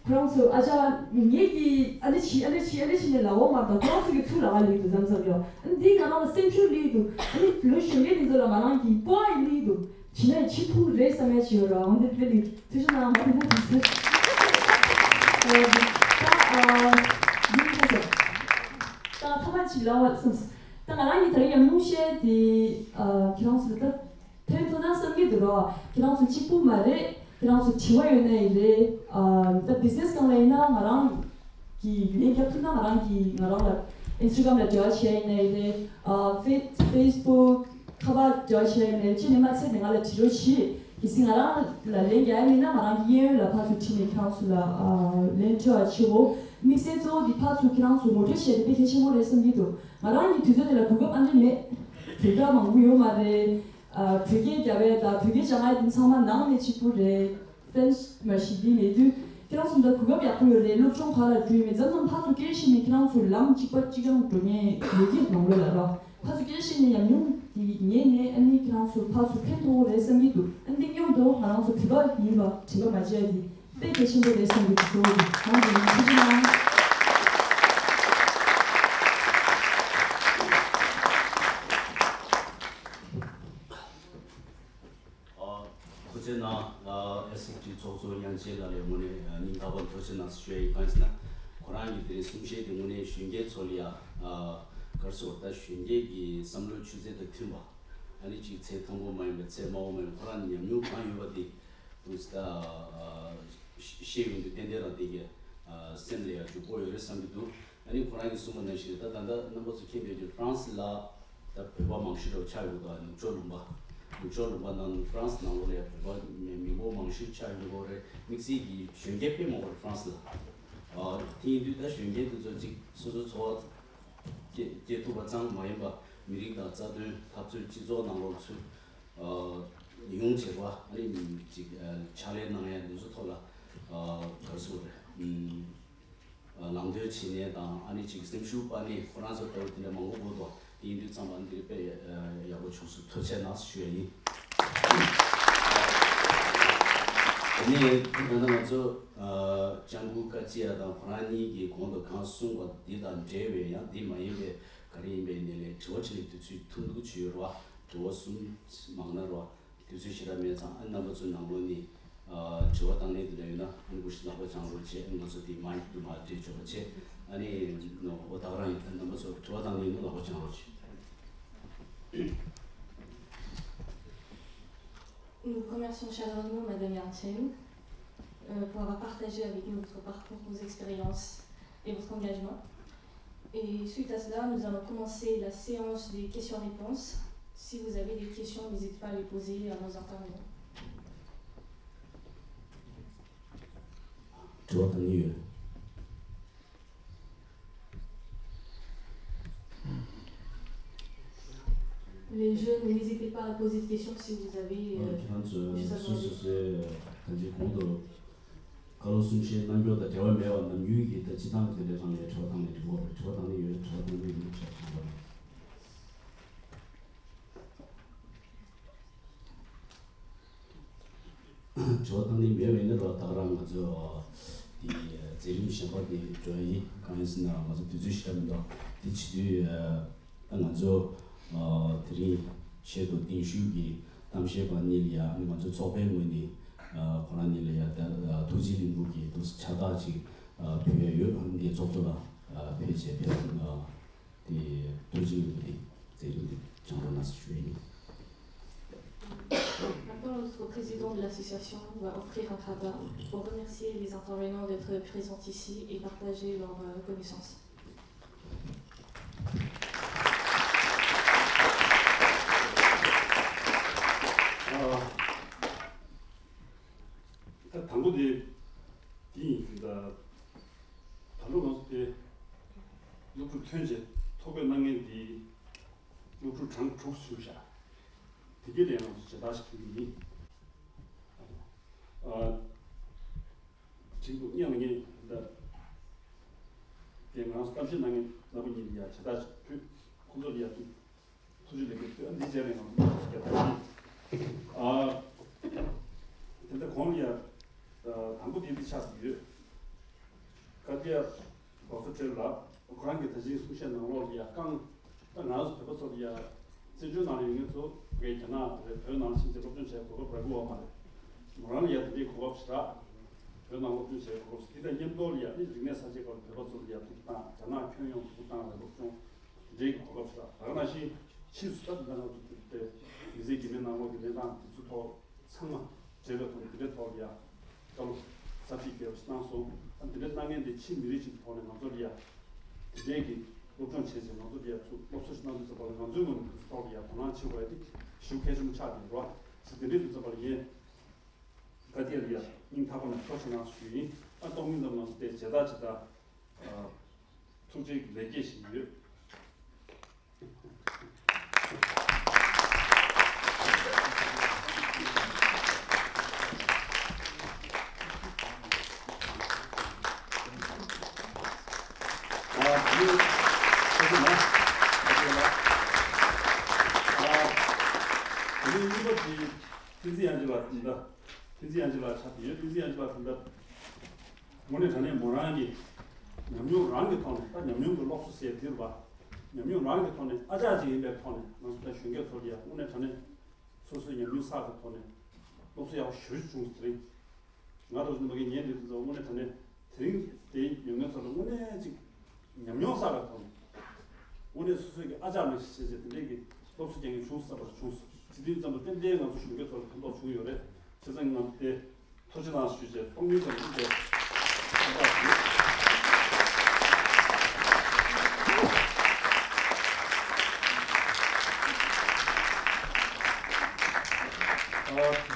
ཁོ་རང་ཚོ་ཨ་ཅག་ངེད་ཀྱིས་ཨ་ནི་བྱིས་ཨ་ནི་བྱིས་ཨ་ནི་བྱིས་ནས་ལབ་འོ་མ་དང་ཁོ་རང་ཚོ་གི་ཚུར་ལབ་པ་ལེགས་འདུག་མཚམས་མཚམས་ཡོ། ཨ་ནི་འདིས་ང་རང་ལ་སེམས་ཤུགས་སླེབས་འདུག་ཨ་ནི་ལོ་གཞོན་སྐྱེས་འདི་ཚོ་ལ་ང་རང་གིས་སྤོབས་པ་སླེབས་འདུག་བྱིས་ནས་ཕྱི་ཐུག་རེད་བསམ་ཡ་ཞིག་ཡོད་ར། འོན་ཏེ་དཔེ་ལེགས་ཐུགས་རྗེ་གནང་མ་ཐུག་པ་དུས་ཚོད། ད་ཨ་འདི་ཁ་ཚོ་ད་ཐ་མ་ཅིག་ལབ་པ་བསམས། ད་ང་རང་གིས་ད་རེས་ཡང་སྣུམ་ཤེལ་དེ་ཨ་ཁྱེད་རང་ཚོ་ལ་ད། ཕན་ཐོགས་ན་བསམ་གྱི་འདུག་རོ། ཁྱེད་རང་ཚོ་གཅིག་པུ་མ་རེད། ཁྱེད་རང་ཚོ་དྲི་བ་ཡོད་ན་ཡིན་རེད། ཨ་ད་བི་ཛི་ནེ་སི་སྒང་ལ་ཡིན་ན་ང་རང་གི་ལན་རྒྱག་ཐུབ་ན་ང་རང་གི་ང་རང་ལ་ཨིན་སི་ཊ་གྷི་རམ་ལ་འབྲེལ་བ་བྱས་ཡིན་ན་ཡིན་རེད། ཨ་ཕེ་ཕེ་སི་བུག་ཁ་པར་འབྲེལ་བ་བྱས་ཡིན་ན་ཡིན་རེད། ཅི་ནས་མ་ཚད་ནས་ང་ལ་དྲི་རོགས་གྱིས། གལ་སྲིད་ང་རང་ལ་ལན་རྒྱག་ཡ་མིན་ན་ང་རང་གི་གཡས་གཡོན་ལ་ཕར་ཚུར་ཁྲིད་ནས་ཁྱེད་རང་ཚོ་ལ་ཨ་ལན་སྤྲོད་པ་བྱེད་འོ། དམིགས་བསལ་གཙོ་བོ་འདི་ཕར་ཚུར་ཁྱེད་རང་ཚོ་ངོ་སྤྲོད་བྱས་ཏེ་དཔེ་གལ་ཆེན་པོ་རེད་བསམ་གྱི་འདུག་ང་རང་གི་དུས་ཚོད་དེ་ལ་གོ་སྐབས་ཨ་འདྲ་མེད། དུས་སྐབས་མང་པོ་ཡོད་མ་རེད། ཨ་བོད་སྐད་རྒྱབ་ཡས་དང་བོད་སྐད་སྦྱང་ཡས་དེ་ཚང་མ་ནང་ནས་གཅིག་པུ་རེད། ཕ་རན་སི་མ་གཞི་འདི་མེད་དུས་ཁྱེད་རང་ཚོ་འདྲ་གོ་སྐབས་ཡག་པོ་ཡོད་རེད། སློབ་སྦྱོང་ག་ལ་འགྲོ་ཡི་མེད་མཚམས་མཚམས་ཕར་ཚུར་སྐད་བཤད་ནས་ཁྱེད་རང་ཚོ་ལམ་གཅིག་པ་གཅིག་རྐྱང་འགྲོ་མཁན་ཡོད་ཀྱི་ནང་ལོགས་ལ་ར། ཕར་ཚུར་སྐད་བཤད་ནས་ཉམས་མྱོང་དེ་ཉན་ནས་ཨ་ནི་ཁྱེད་རང་ཚོ་ཕར་ཚུར་ཕན་ཐོགས་རེད་བསམ་གྱི་འདུག་ཨ་ནི་མཉམ་དུ་ང་རང་ཚོ་བོད་པ་ཡིན་པ་དྲན་པ་མ་བརྗེད་དེ་དཔེ་གལ་ཆེན་པོ་རེད་བསམ་གྱི་འདུག་གཙོ་བོ་དེ་ང་ཚོ་ཡིན་ཐུགས་རྗེ་གནང་། ཨ་ཐུགས་རྗེ་གནང་། ཨ་ཨེ་སི་ཨེཕ་ཊི་ཚོགས་གཙོ་དབྱངས་ཅན་ལགས་ལ་དངོས་གནས་ཨ་སྙིང་ཐག་པ་ཐུགས་རྗེ་གནང་ཞུ་ཡ་ཡིན། གང་ཡིན་ཟེར་ན་ཁོ་རང་གི་དེ་རིང་གསུང་བཤད་དེ་དངོས་གནས་གཞོན་སྐྱེས་ཚོ་ལ་ཡ་ཨ་ག་རེ་ཟེར་ད་གཞོན་སྐྱེས་ཀྱི་བསམ་བློ་ཆུ་ཚད་དང་མཐུན་པ། ཨ་ནི་གཅིག་ཚེ་ཐུང་པོ་མ་ཡིན་པའི་ཚེ་དམའ་བོ་མ་ཡིན་པའི་ཁོ་རང་ཉམས་མྱོང་གང་ཡོད་པ་དེ་དུས་ད་ཤེས་ཡོང་དུས་ཏན་ཏན་རང་དེ་གའི་སེམས་ལ་ཡ་འཇུག་སྒོ་ཡོད་རེད་བསམ་གྱི་འདུག་ཨ་ནི་ཁོ་རང་གིས་གསུངས་པ་ནང་བཞིན་ད་ད་ལྟ་རྣམ་པ་ཚོ་མཁྱེན་པའི་ཕ་རན་སི་ལ་ད་བོད་པ་མང་ཤོས་རེ་ཆགས་ཡོད་འདུག་ནུབ་ཕྱོགས་ལུང་པ། ནུབ་ཕྱོགས་ལུང་པ་ནང་ཕ་རན་སི་ནང་ལོགས་ལ་ཡ་བོད་པ་མི་མང་པོ་མང་ཤོས་ཆགས་ཡོད་འདུག་རེད། དམིགས་བསལ་གྱི་གཞོན་སྐྱེས་དཔེ་མང་པོ་རེད་ཕ་རན་སི་ལ། ཨ་དེ་ཡིན་དུས་ད་གཞོན་སྐྱེས་དེ་ཚོ་གཅིག་སོ་སོའི་འཚོ་བ་སྐྱེལ་སྐྱེལ་ཐུབ་པ་ཙམ་མ་ཡིན་པ་མི་རིགས་དང་རྩ་དོན་འཐབ་རྩོད་སྤྱི་ཚོགས་ནང་ལོགས་ཚུད་ཨ་ཡོང་བྱེད་པ་ཨ་ནི་གཅིག་ཨ་ཕྱག་ལས་གནང་ཡ་དེ་ཚོ་ཐོག་ལ་ཨ་ག་རེ་ཟེར་དགོས་རེད། ཨམ། ལམ་སྟོན་བྱེད་མཁན་དང་ཨ་ནི་ཅིག་སེམས་ཤུགས་སྤར་མཁན་ཁོ་རང་ཚོ་ལྟ་བུ་དེ་འདྲ་མང་པོ་དགོས་འདུག་དེ་ཡིན་དུས་ཙམ་པ་འདིར་དཔེ་ཡག་པོ་བྱུང་སོང་། ཐུགས་རྗེ་གནང་ཞུ་ཡ་ཡིན། དེ་ནས་ད་ལྟ་ང་ཚོ་ལྕམ་སྐུ་ཀ་ཙི་ཡ་དང་ཁོ་རང་གཉིས་ཀྱིས་གོང་དུ་གང་གསུངས་པ་འདི་དང་འབྲེལ་བའི་ཡང་འདི་མ་ཡིན་པའི་ ག་རེ་ཡིན་པའི་ནས་ལས་དྲི་བ་དྲིས་ལན་དུས་ཚོད་ཐུང་ཐུང་བྱས་ཡོད་རེད་བ། དྲི་བ་གསུམ་མང་ན་རེད་བ། དུས་ཚོད་ཞེ་དྲག་མེད་ཙང་ཨ་རྣམ་པ་ཚོ་ནང་ལོགས་ནས་ཨ་དྲི་བ་བཏང་ནས་དེ་འདྲ་ཡོད་ན་ཨ་ནི་གུ་ཤི་ལག་པ་བྱང་རོགས་བྱེད། ཨ་ནི་ང་ཚོ་དེ་མ་ཡིག་ཏུ་མ་སྤྲད་ཆོག་པ་བྱེད། ཨ་ནི་ནོ་འོ་ད་ག་རང་ཡིན། ཨ་རྣམ་པ་ཚོ་དྲི་བ་བཏང་ནས་ཡིན་ན་ལག་པ་བྱང་རོགས་བྱེད། Nous vous remercions chaleureusement, Madame Yang Chen, euh, pour avoir partagé avec nous votre parcours, vos expériences et votre engagement. Et suite à cela, nous allons commencer la séance des questions-réponses. Si vous avez des questions, n'hésitez pas à les poser à nos intervenants. དྲི་བ་དང་ནི་ཡོད། Les jeunes, n'hésitez pas à poser des questions si vous avez euh, ཁྱེད་རང་ཚོས་juste à སོ་སོ་demander. སོའི་ད་ཅི་གོང་དུ་བཀའ་སློབ་གསུང་བཤད་གནང་རྒྱུ་དང་འབྲེལ་བ་མེད་པ་ནམ་རྒྱུན་གྱི་ད་སྤྱི་བཏང་གི་དེ་འདྲའི་སྒང་ལ་དྲི་བ་བཏང་ནས་འགྲིག་གོ་རེད། དྲི་བ་བཏང་ནས་ཡོད། དྲི་བ་བཏང་ནས་ཡོད་ཆ་བཞག་པ་རེད། དྲི་བ་བཏང་ནི་མེད་པ་ཡིན་ན་རོ། ད་ག་རང་ང་ཚོ་དེ་མཛད་རིམ་གཞན་པ་དེ་འགྲོ་ཡ་ཡིན། གང་ཡིན་ཟེར་ན་ང་ཚོ་དུས་ཚོད་ཞིག་ལ་མི་འདུག་དེ་བྱེད་དུས་ད་ང་ཚོ་དེ་རིང་ཆེད་དུ་གདན་ཞུས་ཀྱི་གཏམ་བཤད་པ་གཉིས་ལ་ཡ་ང་ཚོ་ཚོགས་པའི་ངོས་ནས་ཁོ་རང་གཉིས་ལ་ཡ་ད་ཐུགས་རྗེ་ལེགས་འབུལ་གྱི་འདུག་ཕྱག་རྟགས་ཅིག་ཕུལ་ཡ་ཡོད། འདི་ཚོགས་གཙོ་ལ་ཕེབས་བྱས་ཕེབས། དེ་ཐུགས་རྗེ་ཆེ་ཞུ་རྒྱུ་དེ་མཛད་རིམ་འདི་སྦྱང་བརྩོན་གནང་ཞུ་ཡ་ཡིན། Maintenant, notre président de l'association va offrir un kata pour remercier les intervenants d'être présents ici et partager leurs euh, connaissances. ད་དང་པོ་དེ་འདི་ཡིན་ད། ད་ལོ་ང་ཚོ་དེ་སློབ་ཕྲུག་ཐོན་རྗེས་ཐོ་འགོད་གནང་མཁན་འདི་སློབ་ཕྲུག་གྲངས་དྲུག་ཟིན་ཤག་དེ་གའི་ལས་ང་ཚོ་ཇེ་དར་ཞིག་ཕུལ་གྱི་ཡིན། ཨ། བྱིངས་འདུག་སྙན་ལ་སྙན་ད། དེ་ང་ཚོ་གཏམ་བཤད་གནང་མཁན་རྣམ་པ་གཉིས་ལ་ཡ་ཇེ་དར་ཞིག་ཕུལ། ཁོང་ཚོ་ལ་ཡ་ཐུགས་ཐུགས་རྗེ་ལེགས་འབུལ་ཕུལ། ཨ་འདི་རྗེས་ལ་ང་ཚོ་སྐད་བརྡ་ཞིག་ཨ། དེ་འདྲ་གོང་ལ་ཡ་དང་པོ་དེ་འདི་ཆགས་ཡོད། ཀ་ཏི་ཡ་སྒོག་ཚ་བཀྲ་ཤིས་ལགས་ཁོ་རང་གིས་ད་ཅིང་གསུང་བཤད་ནང་ལོགས་ལ་ཡ་རྐང་ད་ང་ཚོ་བོད་པ་ཚོ་ལ་ཡ་བཙན་བྱོལ་ནང་ལ་ཡོད་མཁན་ཚོ་ངས་རྒྱ་ནག་རེད་བོད་ནང་ལ་ཕྱིན་ཚེ་སློབ་སྦྱོང་བྱས་གོ་སྐབས་རག་གི་ཡོད་མ་རེད། མོ་རང་ལ་ཡ་དེ་འདྲའི་གོ་སྐབས་ཞེ་དྲག་བོད་ནང་སློབ་སྦྱོང་བྱས་གོ་སྐབས་དེ་དང་མཉམ་དུ་ལ་ཡ་ནི་རིག་གནས་གསར་བརྗེའི་སྐབས་ལ་བོད་པ་ཚོ་ལ་ཡ་ཐུགས་དང་རྒྱ་ནག་ཁྱོན་ཡོངས་ཐུགས་དང་ལ་སློབ་སྦྱོང་དེ་འདྲའི་གོ་སྐབས་ཞེ་དྲག་ད་ག་ནང་བཞིན་ཕྱིས་སུ་ད་དེ་འདྲ་ང་ཚོ་དེ་འདྲའི་མི་ཚེ་གི་མི་ནང་ལོགས་ཀྱི་གནས་སྟངས་དེ་ཚོ་ཐོག་ཚང་མ་འབྲེལ་བའི་ཐོག་ནས་འདི་འདྲའི་ཐོག་ལ་ཡ་བཀའ་སློབ་ཚར་གཅིག་བརྒྱབ་གནང་སོང་། ཨ་འདི་འདྲའི་གནང་མཁན་དེ་ཕྱིའི་མི་རིགས་ཅིག་གི་ཐོག་ནས་ང་ཚོ་ལ་ཡ་དེ་འདྲའི་གི་སློབ་སྦྱོང་བྱས་རྗེས་ང་ཚོ་ལ་ཡ་ཚུར་སློབ་གསོ་ཞིག་གནང་དུས་ཙམ་པ་ལ་ང་ཚོའི་ངོས་ནས་དེ་ཚོ་ཐོག་ལ་ཡ་དོ་སྣང་བྱེད་དགོས་ཡ་དེ་ཞེ་པོ་གལ་ཆེན་པོ་ཆགས་ཀྱི་ཡོད་རེད་བ། ཞེས་དེ་འདྲའི་དུས་ཙམ་པ་ལ་ངས་ཀ་ཏི་ཡ་ལ་ཡ་སྙིང་ཐག་པ་ནས་ཐུགས་རྗེ་གནང་ཞུ་ཡིན། ཨ་གཏོང་མིན་ཙམ་ང་ཚོ་དེ་ཇེ་དར་ཇེ་དར་ཐུགས་རྗེ་གི་ལེགས་སྐྱེས་ཞིག་ཡོད། ཐུགས་རྗེ་གནང་། ཐུགས་རྗེ་གནང་། ཐུགས་རྗེ་གནང་། ཨ། དེ་ནས་གཉིས་པ་དེ་བསྟན་འཛིན་དབྱངས་ཅན་ལགས་ད། བསྟན་འཛིན་དབྱངས་ཅན་ལགས་ཆགས་ཀྱི་ཡོད། བསྟན་འཛིན་དབྱངས་ཅན་ལགས་ད་ལྟ་དངོས་གནས་དྲང་གནས་མོ་རང་གི་ཉམས་མྱོང་རང་གི་ཐོག་ནས། ད་ཉམས་མྱོང་གི་སློབ་གསོ་ཟེར་དེ་རེད་པ། ཉམས་མྱོང་རང་གི་ཐོག་ནས་ཨ་ཅག་ཅིག་ཡིན་པའི་ཐོག་ནས་ང་ཚོ་ད་གཞོན་སྐྱེས་ཚོ་ལ་ཡ་དངོས་གནས་དྲང་གནས་སོ་སོའི་ཉམས་མྱོང་བསགས་པའི་ཐོག་ནས་སློབ་གསོ་ཡག་པོ་ཞེ་པོ་ཅིག་བྱུང་སོང་དེ་རིང་། ང་རང་ཚོ་མ་གི་ཉན་དེ་ཚོ་དངོས་གནས་དྲང་གནས་དེ་རིང་དེ་ཉམས་མྱོང་ཚོ་ལ་དངོས་གནས་ཅིག་ཉམས་མྱོང་བསགས་པའི་ཐོག་ནས་དངོས་གནས་སོ་སོའི་གི་ཨ་ཅག་མ་ཞིག་བྱས་བྱས་དེ་འདྲའི་གི་སློབ་གསོ་རྒྱག་མཁན་བྱུང་ས་བར་བྱུང་སོང་། བྱེད་དུས་ཙམ་པ་ཏན་ཏན་ང་ཚོ་གཞོན་སྐྱེས་ཚོ་ལ་ཕན་ཐོགས་བྱུང་ཡོད་རེད། བྱས་ཙང་ང་ཚོ་དེ་ཐུགས་རྗེ་གནང་ཞུས་བྱས་སྟོང་ཉིད་ཙམ་ཞུས་བྱས་ཕན་ཐོགས་ཞུ། ཨ།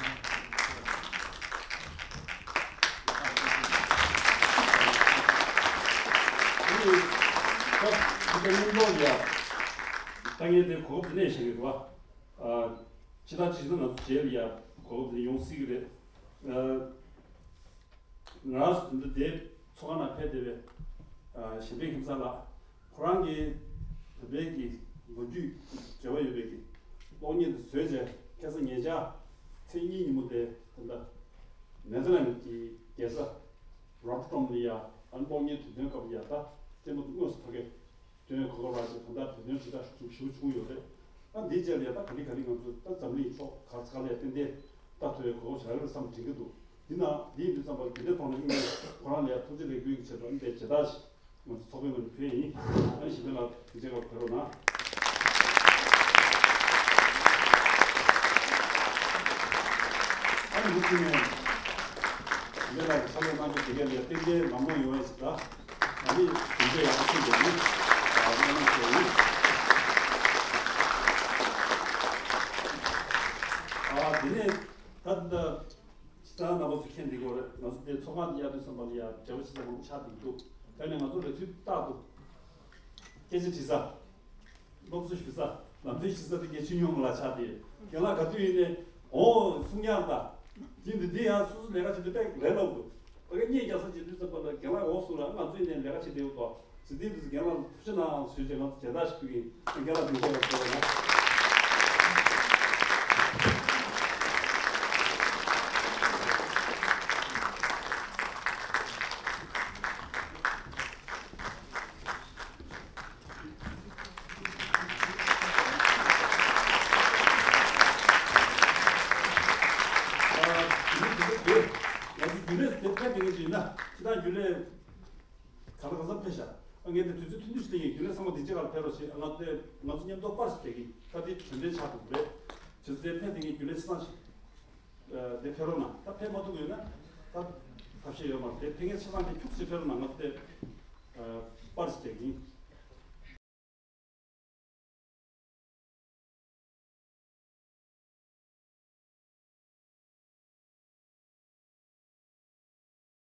ཨ་ནི་ད་ད་ལྟ་སྙིང་པོ་ཡ་ད་ངས་དེ་གོ་སྐབས་དེ་ནས་བཤད་གི་རེད་བ། ཨ། ཇི་ལྟར་ཇི་ལྟར་ང་ཚོ་རྗེས་ལ་ཡ་གོ་སྐབས་དེ་ཡོང་སྲིད་གི་རེད། ཨ། ང་རང་ཚོ་འདི་འདྲའི་ཚོགས་ཁང་ནང་ཕེབས་བསྡད་པའི་ཨ་གཞན་ཕན་ཁྱིམ་ཚང་ལགས། ཁོ་རང་གིས་བོད་པའི་གི་ལོ་རྒྱུས་འབྲེལ་བ་ཡོད་པའི་གི་གློག་བརྙན་དེ་བཟོས་རྗེས་ཁ་སང་ཉེ་ཆར་ཚེས་གཉིས་ཉིན་མོ་དེ་ད་ལྟ་ནེ་ཐར་ལེན་གྱི་རྒྱལ་ས་རོ་ཊར་ཌམ་ལ་ཡ་ཨ་ནི་གློག་བརྙན་དུས་སྟོན་སྐབས་ལ་ཡ་ད་རྩེད་མོ་དེ་དངོས་སུ་ཕ་གིར་ དོན་གོ་སྐབས་རག་ཅིག་གང་ལྟར་བོད་དོན་ཞུ་དག་ཞུ་ཞུ་བྱུང་ཡོད་རེད། ཨ་འདིའི་རྗེས་ལ་ཡ་ད་ག་ལེ་ག་ལེ་ང་ཚོ་ད་འཛམ་གླིང་ཕྱོགས་ག་ས་ག་ལ་ཡ་ཏན་ཏན་ལྟ་ཐུབ་པའི་གོ་སྐབས་ཞིག་རག་གི་རེད་བསམ་དྲན་གྱི་འདུག་འདི་ན་འདི་ཡིན་དུས་ཙམ་པར་རྒྱུན་ལས་ཐོག་ནས་དངོས་གནས་ཁོ་རང་ལ་ཡ་ཐུགས་རྗེ་ལེགས་འབུལ་གྱི་ཆེད་དུ་ཨ་ནི་དེ་མཇལ་དར་ཞིག་ང་ཚོ་ཚོགས་པའི་ངོས་ནས་ཕུལ་ཡིན། ཨ་ནི་གཞན་པ་ལ་དེ་རྗེས་ཀ་ཕེབས་རོགས་གནང་། ཨ་ནི་མུ་མཐུད་ནས་འདི་ལ་ཕྱག་ལས་གནང་རྒྱུ་དེ་ག་ལ་ཏན་ཏན་ལམ་ལྷོང་ཡོང་བ་ཞིག་དང་། ཨ་ནི་དེ་འདྲ་ཡག་པོ་ཞིག་འདུག་ནི་ཨ་སྨོན་ལམ་ཞུ་ཡིན། ཨ་དེ་ནས་ད་ལྟ་སྤྱི་བཏང་རྣམ་པ་ཚོ་མཁྱེན་བསྡད་ཀྱི་ཡོད་རེད། ང་ཚོ་དེ་ཚོགས་ཁང་འདི་གཡར་དུས་ཙམ་པ་ལ་ཡ་འབྲེལ་བ་ཞིག་ཚང་མ་ཆགས་བསྡད་འདུག་དེ་ནས་ང་ཚོ་རེ་ཐུལ་རྟག་ཏུ་སྐད་ཆ་དྲི་ས། སློབ་གསོ་ཞུ་ས། ལམ་སྟོན་ཞུ་ས་དེ་གའི་ཆོས་ཉུང་མ་ལ་ཆགས་ཏེ། རྒན་ལགས་ག་དུས་ཡིན་ནའི་འོ་གསུང་ཡག་ད། དེ་འདི་འདི་ཡང་སོ་སོ་ལས་ཀ་བྱེད་དུས་དཔེ་ལས་སླ་པོ་འདུག་ད་ག་སྙད་རྒྱག་ས་བྱེད་དུས་ཙམ་པ་ལ་རྒན་ལགས་འོ་གསུང་ར་ང་ཚོ་ཡིན་ནའི་ལས་ཀ་བྱེད་བདེ་པོ་འདུག་ཟེར་དུས་འདི་ཚོ་རྒན་ལགས་ལ་ཐུགས་རྗེ་གནང་ཞུས་བྱས་ང་ཚོ་མཇལ་དར་ཞིག་ཕུལ་གྱི་ཡིན། རྒན་ལགས་ཐུགས་རྗེ་ཆེ་ཞུ་བ་ཡིན། ང་ཚོ་རྒྱུན་ལས་དེ་ཕེབས་དེ་ངེས་ཅིག་ཡིན་ན་ཁྱེད་རང་རྒྱུན་ལས་ག་ལ་ག་ས་ཕེབས་ཤག་ཨ་ངས་དེ་དུས་ཚོད་ཐུང་ཐུང་ཞིག་སྟེར་གྱི་རྒྱུན་ལས་ཚང་མ་དེ་རྗེས་ལ་ཕེབས་རོགས་བྱེད། ང་ཚོ་དེ་ང་ཚོ་མཉམ་དུ་པར་ཞིག་སྤྲད་ཀྱི་ད་དེ་གྲོས་འདྲེན་ཆགས་འདུག་རེད། དུས་ཚོད་དེ་ཕེབས་དེ་ངེས་རྒྱུན་ལས་ཆ་ཚང་ཞིག་དེ་ཕེབས་རོགས་གནང་། ད་ཕེབས་མ་ཐུབ་ཡོད་ན་ད་ཐབས་ཤེས་ཡོད་མ་རེད། དེ་ཕེབས་མཁན་ཆ་ཚང་དེ་ཁྱུག་ཅིག་ཕེབས་རོགས་གནང་། ང་ཚོ་དེ་པར་ཞིག་སྤྲད་ཀྱི་ཡིན།